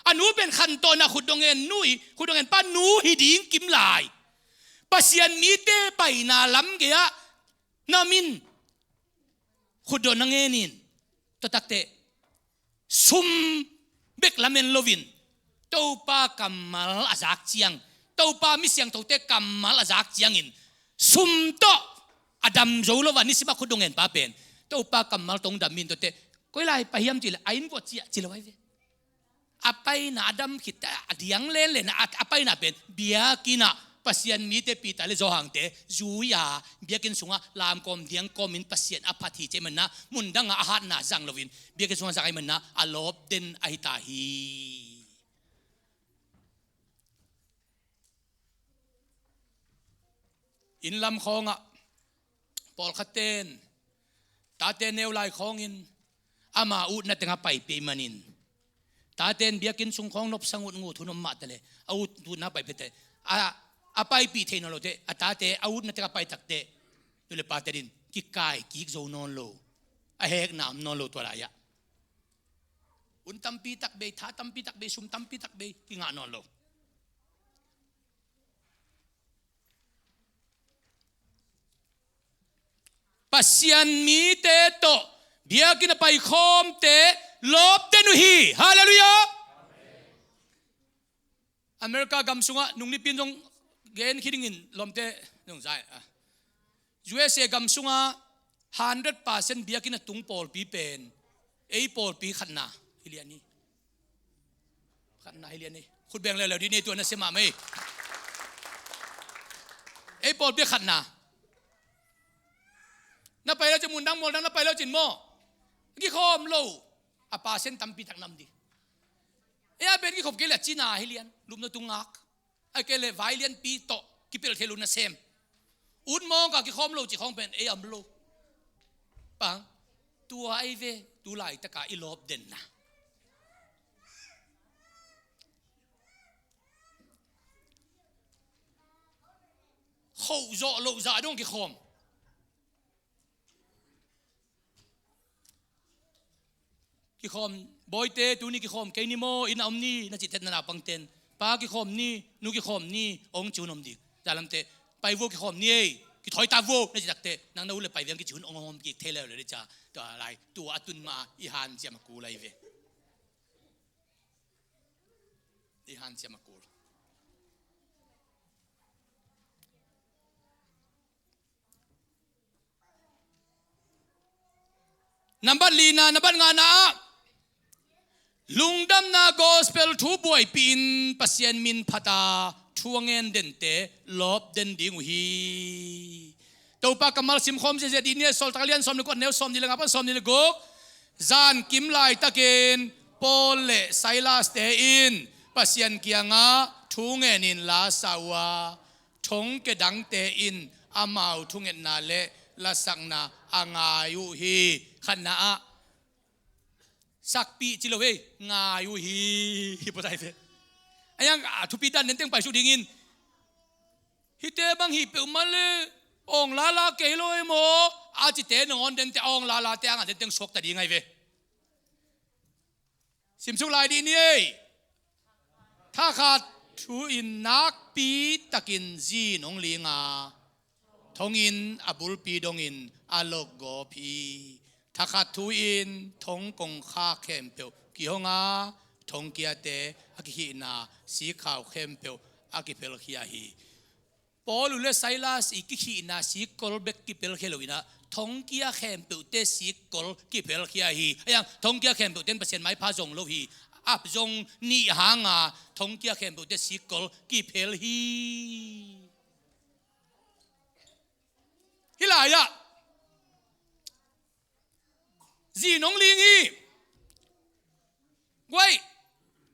A nu pen khantawna khut dong en nu hi, khut dong en pa nu hi ding kim lai. Pasian mite paina lam gei-ah Na min khutdawh na ngen in, tua takteh sum bek lamen loin Topa kammal a zak ciang, Topa mi siangthote kammal a zak ciangin sum tawh a dam zo lo a, nisim a khutdawh ngen pa pen Topa kammal tawh hong dam in, tuateh koi lai pai hiam cih leh a inn vuah ciah ci lo ahi ve. A paina a dam khit a diang lenlen a, a paina pen biakinn ah Pasian mite Peter le Johan-te zui a, biakinn sungah lamkawm diangkawmin Pasian a phat hi ci ahih manin ah, mundang ah a hatna zang loin biakinn sungah zang ahih manin ah, a lawp den ahi ta hi. Inn lam khawngah pawlkhatte in tate neu lai khawngin ama utna tengah paipih ahih manin, tate in biakinn sung khawng nopsa ngutngut, hun om mah taleh a ut, utna paipih taleh a, a paipih thei nawn lote, a tate a utna tengah pai takteh nu le pate in kikaikik zo nawn lo, a hekna om nawn lo tua lai-ah. Hun tampi tak bei, tha tampi tak bei, sum tampi tak bei kingah nawn lo. Pasian mite tawh biakinn a paikhawmte lawp den uh hi. Halleluiah. America gam sungah nungnipin zong gen khit dingin lawmte nungzai a, U S A gam sungah hundred percent biakinn a tung pawlpi pen ei pawlpi khatna hi lian hi. Khatna hi lian hi. Khut beng leuleu dih ni, tua na sia mahmah hi. Ei pawlpi khatna. Na pai leu cin, mundang mualdang na pai leu cin maw, kikhawm lo a percent tampi tak nam dih. Ei a pen kikhop kei leh a cina hi lian, lupna tung ngak. A kei leh vai lianpi tawh kipelh thei lo nasem. Ut mawngka kikhawm lo cih khawng pen ei om lo. Pang, tua ahi ve tu laitaka i lawp denna. Khoh zawh loh zah dong kikhawm. Kikhawm, bawite, tuni kikhawm kei ni maw, inn ah om ni, na cih teh na naupangten, pa kikhawm ni, nu kikhawm ni, hong ci hun om ding. Zahlamte, pai vuo kikhawm ni ei, kithawi ta vuo, na cih takteh, nang na u le pai viang kici hun hong om kik thei leuleu dih cia, tua lai, tua a tun mah i hanciam a kul ahi ve. I hanciam a kul. Nambat lina, nambat ngana ah lungdamna gospel thu buaipih in Pasian min phat a thu a ngen dente lawp den ding uh hi. Topa kammal simkhawm ziazia dih ni. Sawltak a lian sawm le kua, neu sawm nih le nga pan sawm nih le guk. Zankim laitakin Paul le Silas-te in Pasian kiangah thu ngenin la sa uh a, thongkia dangte in amau thungetna le lasakna a ngai uh hi. Khatna ah sakpih ci lo hi, ngai uh hi. Hi pawtai ve. A yang a thupi dan nenteng paisuk dingin, hihte bang hih peuhmah le awng lala kei lo hi maw, a cite nangawn dente, awng lalate a ngah denteng suakta ding ahi ve. Simsuk lai dih ni ei. Thakhat thu-in nakpi takin zin hong ling a, thonginn a bulpi dongin a lokgawp hi. Thakhat thu-in thong kongkhak khempeuh kihong a, thongkiate a kikhihna sikkhau khempeuh a kiphelkhia hi. Paul le Silas i kikhihna sikkol bek kiphelkhia lo-in ah, thongkia khempeuhte sikkol kiphelkhia hi. A yang thongkia khempeuhte in Pasian maipha zong lo hi. A zong nih hanga thongkia khempeuhte sikkol kiphel hi. Hih lai-ah zin hong ling hi. Guai,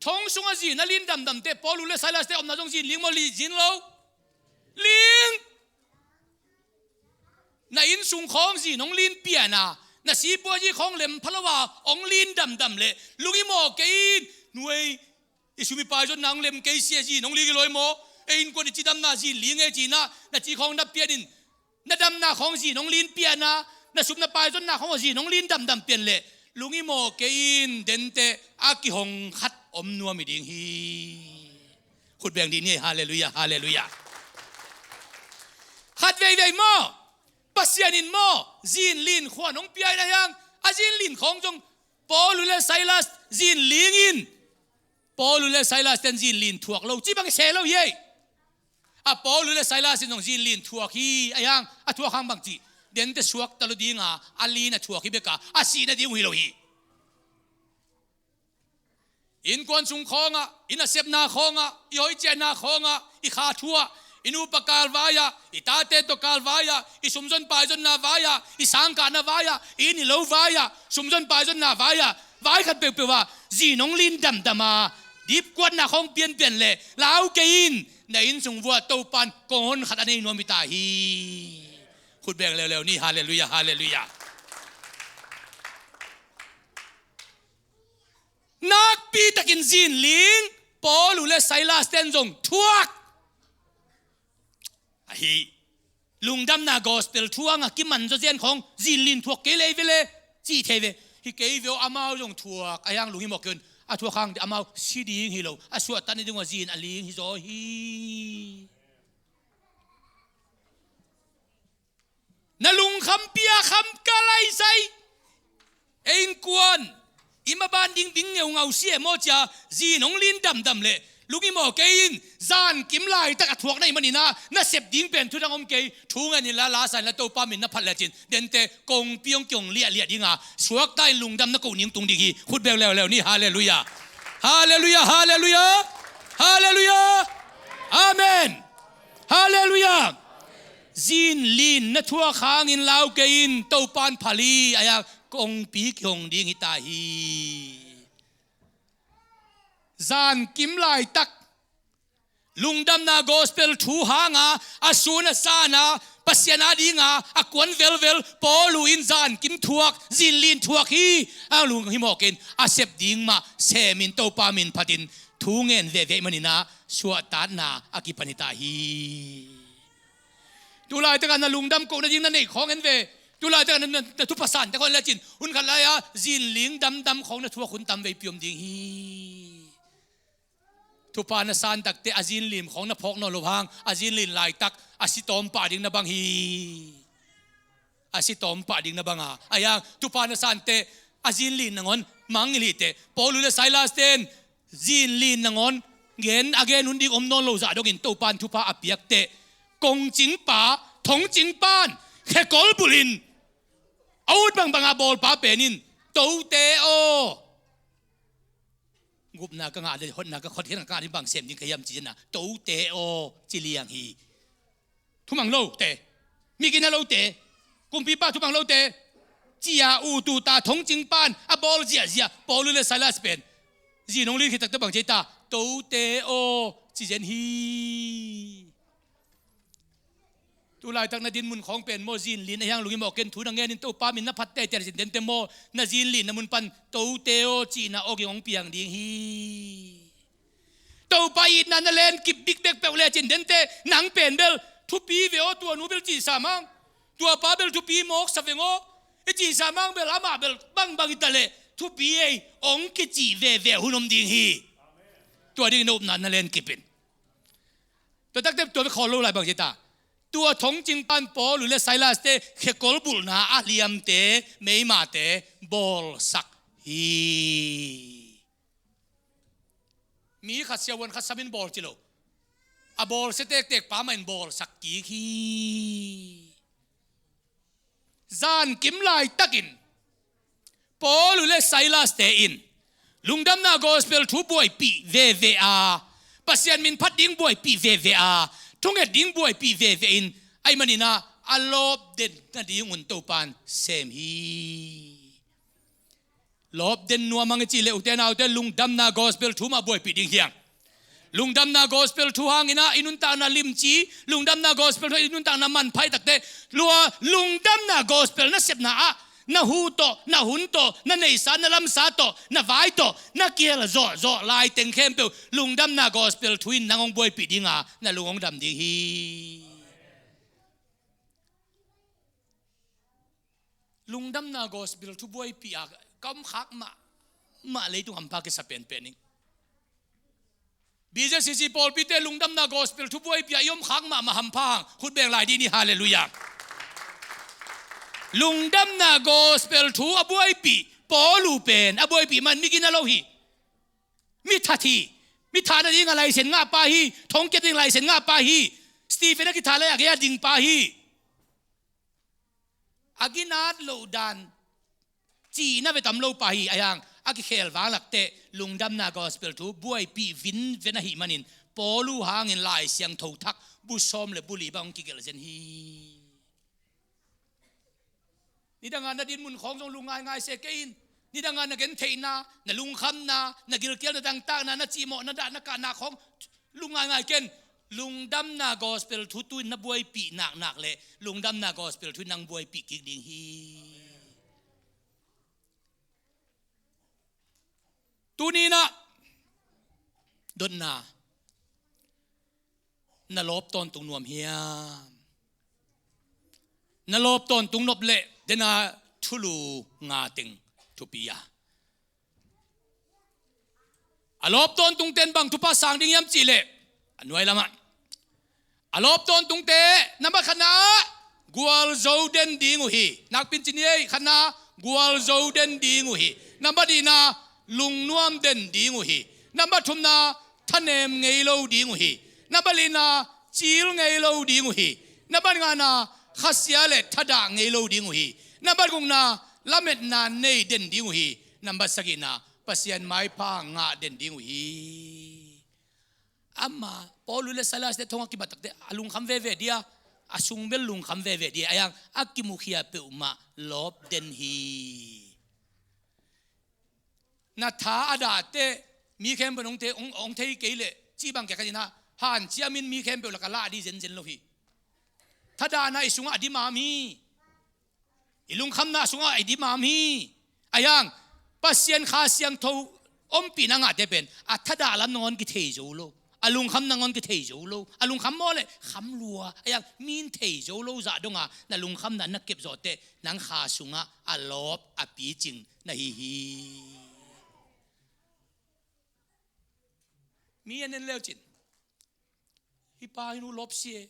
thong sungah zin a lin damdamte, Paul le Silas-te omna zong zin ling maw, li zin lo? Ling. Na inn sung khawng zin hong lin pian a, na sipuazi khawng lem pha lo a hong lin damdam leh lung i mawh kei in, nuai, i sum i pai zonna hong lem kei sia, zin hong ling hi lo hi maw? Ei innkuan i cidamna zin ling e ci-in ah na ci khawng na pian in, na damna khawng zin hong lin pian a, na sum na pai zonna khawng zin hong lin damdam pian leh lung i mawh kei in, denteh a kihong khat om nuam hi ding hi. Khut beng dih ni, halleluiah, halleluiah. Khat veivei maw, Pasian in maw, zinlin khuan hong pia in a hiang, a zinlin khawng zong Paul uh le Silas zinling in, Paul uh le Silas ten zinlin thuak lo ci bang i se lo hi ei. A Paul uh le Silas in zong zinlin thuak hi a hiang, a thuak hang bang ci, dente suakta lo dinga, a lin a thuak hi beka, a sih nading uh hi lo hi. Innkuan sung khawngah, i nasepna khawngah, i hoih ciahna khawngah, i kha thu-ah, i nupa kal vai-ah, i tate tawh kal vai-ah, i sumzon paizonna vai-ah, i sangkahna vai-ah, i inn i lo vai-ah, sumzon paizonna vai-ah, vai khat peuhpeuh ah zin hong lin damdam a, dipkuatna khawng pianpian leh lau kei in, na inn sung vuah Topan kong hon khat a nei nuam hi ta hi. Khut beng leuleu ni, halleluiah, halleluiah. Nakpi takin zinling Paul uh le Silas ten zong thuak. Ahi, lungdamna gospel thu hanga kiman zawzen khawng zinlin thuak kei lei ve le, cih thei ve. Hi kei ve aw, amau zong thuak a hiang lunghimawh kei un. A thuak hang amau si ding hi lo, a suahtat nading uh a zin a ling hi zaw hi. Na lungkham pia kham ka laisai. Ei innkuan, i maban ding ding ngeungau si e maw cia, zin hong lin damdam leh lunghimawh kei in, zankim laitak a thuak na hih manin ah, na sep ding pen thudang om kei, thu ngen inla, la sa inla, Topa min na phat lecin, dente kongpi hong kihong liahliah dinga, suakta in lungdam na koh ning tung ding hi, khut beng leuleu ni, halleluiah. Halleluiah, halleluiah, halleluiah. Amen. Halleluiah. Zinlin na thuak hangin lau kei in, Topan phal hi a hiang, kongpi kihong ding hi ta hi. Zankim laitak lungdamna gospel thu hanga, a sun a sana, Pasian a dinga a kuan velvel Paul uh in zankim thuak, zinlin thuak hi. A lunghimawh kei in, a sep ding mah semin, Topa min phatin thu ngen veve ahih manin ah, suahtakna a kipan hi ta hi. Tulaitakah na lungdam koh nading na neih khawng en ve. Tulaitakah na, na, na thupha sante khawng en lecin, hun khat lai-a zinling damdam khawng na thuak hun tam veipi om ding hi. Thupha na san takteh a zinlim khawng na phawk nawn loh hang, a zinlin laitak a si tawm pah ding na bang hi. A si tawm pah ding na bang a, a hiang thupha na santeh a zinlin nangawn mangngilh hi teh. Paul uh le Silas ten zinlin nangawn gen, a gen hun ding om nawn lo zah dongin Topan thupha a piak teh, kongcingpa, thongcingpan khe kolbulh in a ut bangbanga bawlpa pen in, "Tote aw, gupna ka ngah le hotna ka, hotkhiatna ka ngah ding bang sem ding ka hiam?" ci-in ah, "Tote aw," ci liang hi. "Thumang lote, mi gina lote, kumpipa thumang lote," ci-a ut uta, thongcingpan a bawl ziahziah Paul uh le Silas pen zin hong lin khit takteh bang ci ta? "Tote aw," ci zen hi. Tulaitak na dinmun khawng pen maw, zinlin a hiang lunghimawh kei in, thu na ngenin Topa min na phat teitei lecin, dente maw, na zinlinna mun pan "Tote aw" cihna awging hong piang ding hi. Topa itna na lenkip bikbek peuh lecin, dente nang pen bel thupi ve aw, tua nu bel cihsa mang, tua pa bel thupi mawksa veng aw, i cihsa mang bel, amah bel bangbang hi taleh thupi ei, hong kicih veve hun om ding hi. Tua dingin na upna na lenkip in. Tua takteh tua bek khawl lo lai, bang ci ta? Tua thongcingpan Paul uh le Silas te khe kolbulhna a liamte, meimate bawlsak hi. Mi khat siavuan khat samin bawl ci lo, a bawlsia tektek pa mah in bawlsak kik hi. Zankim laitakin Paul uh le Silas te in lungdamna gospel thu buaipih veve a, Pasian min phat ding buaipih veve a, thunget ding buaipih veve in, ahih manin ah a lawpden nadingun Topan sem hi. Lawpden nuam hang i cih leh, ute naute, lungdamna gospel thu mah buaipih ding hi hang. Lungdamna gospel thu hangin ah i nuntakna limci, lungdamna gospel thu i nuntakna manpha i takteh, lua lungdamna gospel na sepna ah, na hu tawh, na hun tawh, na neihsa, na lamsa tawh, na vai tawh na kihel zawhzawh laiteng khempeuh lungdamna gospel thu in nang hong buaipih dinga na lung hong dam ding hi. Lungdamna gospel thu buaipih a ka om khak mahmah leitung hampha kisa penpen ing. BJCC pawlpite lungdamna gospel thu buaipih a i om khak mahmah hampha hang, khut beng lai dih ni, halleluiah. Lungdamna gospel thu a buaipih Paul uh pen a buaipih man mi gina lo hi. Mi that hi. Mi that nading a laisen ngah pa hi. Thongkiat ding laisen ngah pa hi. Stephen a kithat lai a gei a ding pa hi. A ginat loh dan cihna ve tam lo pa hi. Ahi hang a kikhel vanglak teh lungdamna gospel thu buaipih vinven ahih manin Paul uh hangin Lai Siangtho thak bu sawm le bu li bang hong kigelh zen hi. Nidanga na dinmun khawng zong lungngaingai se kei in. Nidanga na gentheihna, na lungkhamna, na gilkialna, dangtakna, na cihmawhna, dahna, kahna khawng lungngaingai ken. Lungdamna gospel thu tu in na buaipih naknak le lungdamna gospel thu in nang buaipih kik ding hi. Tuni-in ah dotna, na lawp tawntung nuam hiam? Na lawp tawntung nop leh dena thulu nga teng thupi a. A lawp tawntung ten bang thupha sang ding hiam cih leh a nuai lamah a lawp tawntungte, nambat khatna ah gualzo den ding uh hi. Nakpin ci ni ei, khatna gualzo den ding uh hi. Nambat nihna lungnuam den ding uh hi. Nambat thumna thanem ngei lo ding uh hi. Nambat lina cil ngei lo ding uh hi. Nambat ngana khasia le thadah ngei lo ding uh hi. Nambat gukna lametna nei den ding uh hi. Nambat sagihna Pasian maipha ngah den ding uh hi. Ama Paul le Silas te thong a kibat takte a lungkham veve dia, a sung bel lungkham veve dia, ahi hang a kimukhia peuhmah lawp den hi. Na tha a dahte mi khempeuh hong thei, hong, hong thei kei leh cih bang kia ka dina hanciamin mi khempeuh lak a lah dih zenzen lo hi. Thadahna i sungah a dimam hi. I lungkhamna sungah i dimam hi. Ahi hang Pasian Kha Siangtho ompihna ngahte pen a thadah lam nangawn kithei zo lo, a lungkham nangawn kithei zo lo. A lungkham maw le kham lua, ahi hang min thei zo lo zah donga na lungkhamna na kep zawh teh nang kha sungah a lawp a picing na hi hi. Mi a nen leucin, hih pa hi nu lawp si e,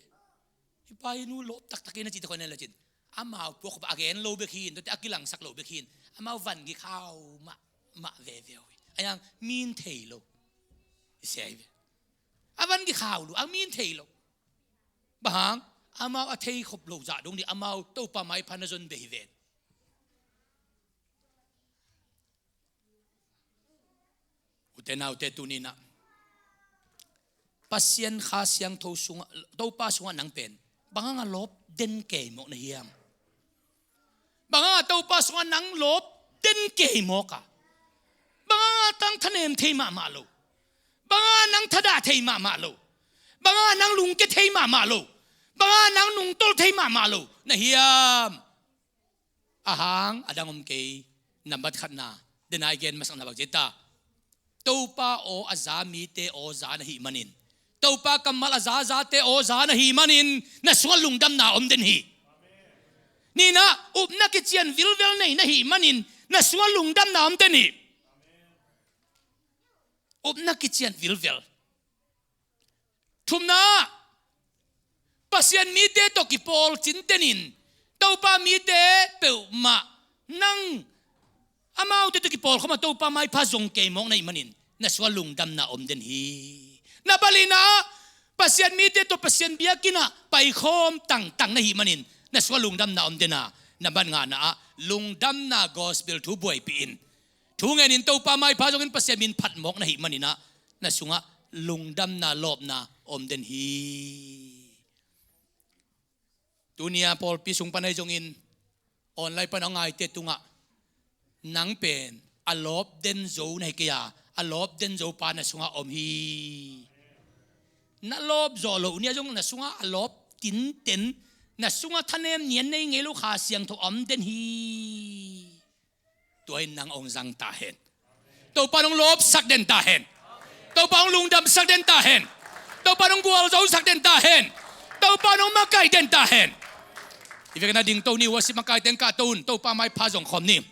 hih pa hi nu lawp taktak e na cih teh koi na leucin, amau puak khop a gen lo bek hi in, tuate a kilangsak lo bek hi in, amau van gi khau mahmah veve uh hi. Ahi hang min thei lo. I sia hi ve. A van gi khau lo, a min thei lo. Bang hang? Amau a thei khop lo zah dong dih, amau Topa maipha na zon beh hi ven. Ute naute, tuni-in ah Pasian Kha Siangtho sungah, Topa sungah nang pen bang hanga lawp den kei mawk na hiam? Bang hanga Topa sungah nang lawp den kei mawk a? Bang hanga nang thanem thei mahmah lo? Bang hanga nang thadah thei mahmah lo? Bang hanga nang lungke thei mahmah lo? Bang hanga nang nungtol thei mahmah lo na hiam? Ahang a dang om kei. Nambat khatna, dena i gen masakna bang ci ta, Topa aw a za mite aw za na hih manin, Topa kammal a za zate aw za na hih manin na sungah lungdamna om den hi. Nihna, upna kician vilvel nei na hih manin na sungah lungdamna om den hi. Upna kician vilvel. Thumna, Pasian mite tawh kipawl cintenin Topa mite peuhmah nang amaute tawh kipawlkhawm a Topa maipha zong kei mawk na hih manin na sungah lungdamna om den hi. Nambat lina, Pasian mite tawh Pasian biakinn ah paikhawm tangtang na hih manin na sungah lungdamna om den a, nambat ngana ah lungdamna gospel thu buaipih in, thu ngenin Topa maipha zongin Pasian min phat mawk na hih manin ah na sungah lungdamna lawpna om den hi. Tuni-a pawlpi sung pan ahi zongin online pan a ngaite tungah nang pen a lawp den zo na hi kei a, a lawp den zo pa na sungah om hi. Na lawp zawh loh ni-a zong na sungah a lawp tinten, na sungah thanem nian nei ngei lo Kha Siangtho om den hi. Tua in nang hong zang ta hen. Topa nong lawpsak den ta hen. Topa nong lungdamsak den ta hen. Topa nong gualzosak den ta hen. Topa nong makaih den ta hen. I vekna dingto ni, worship makaih teng kahto un, Topa maipha zong khawm ni.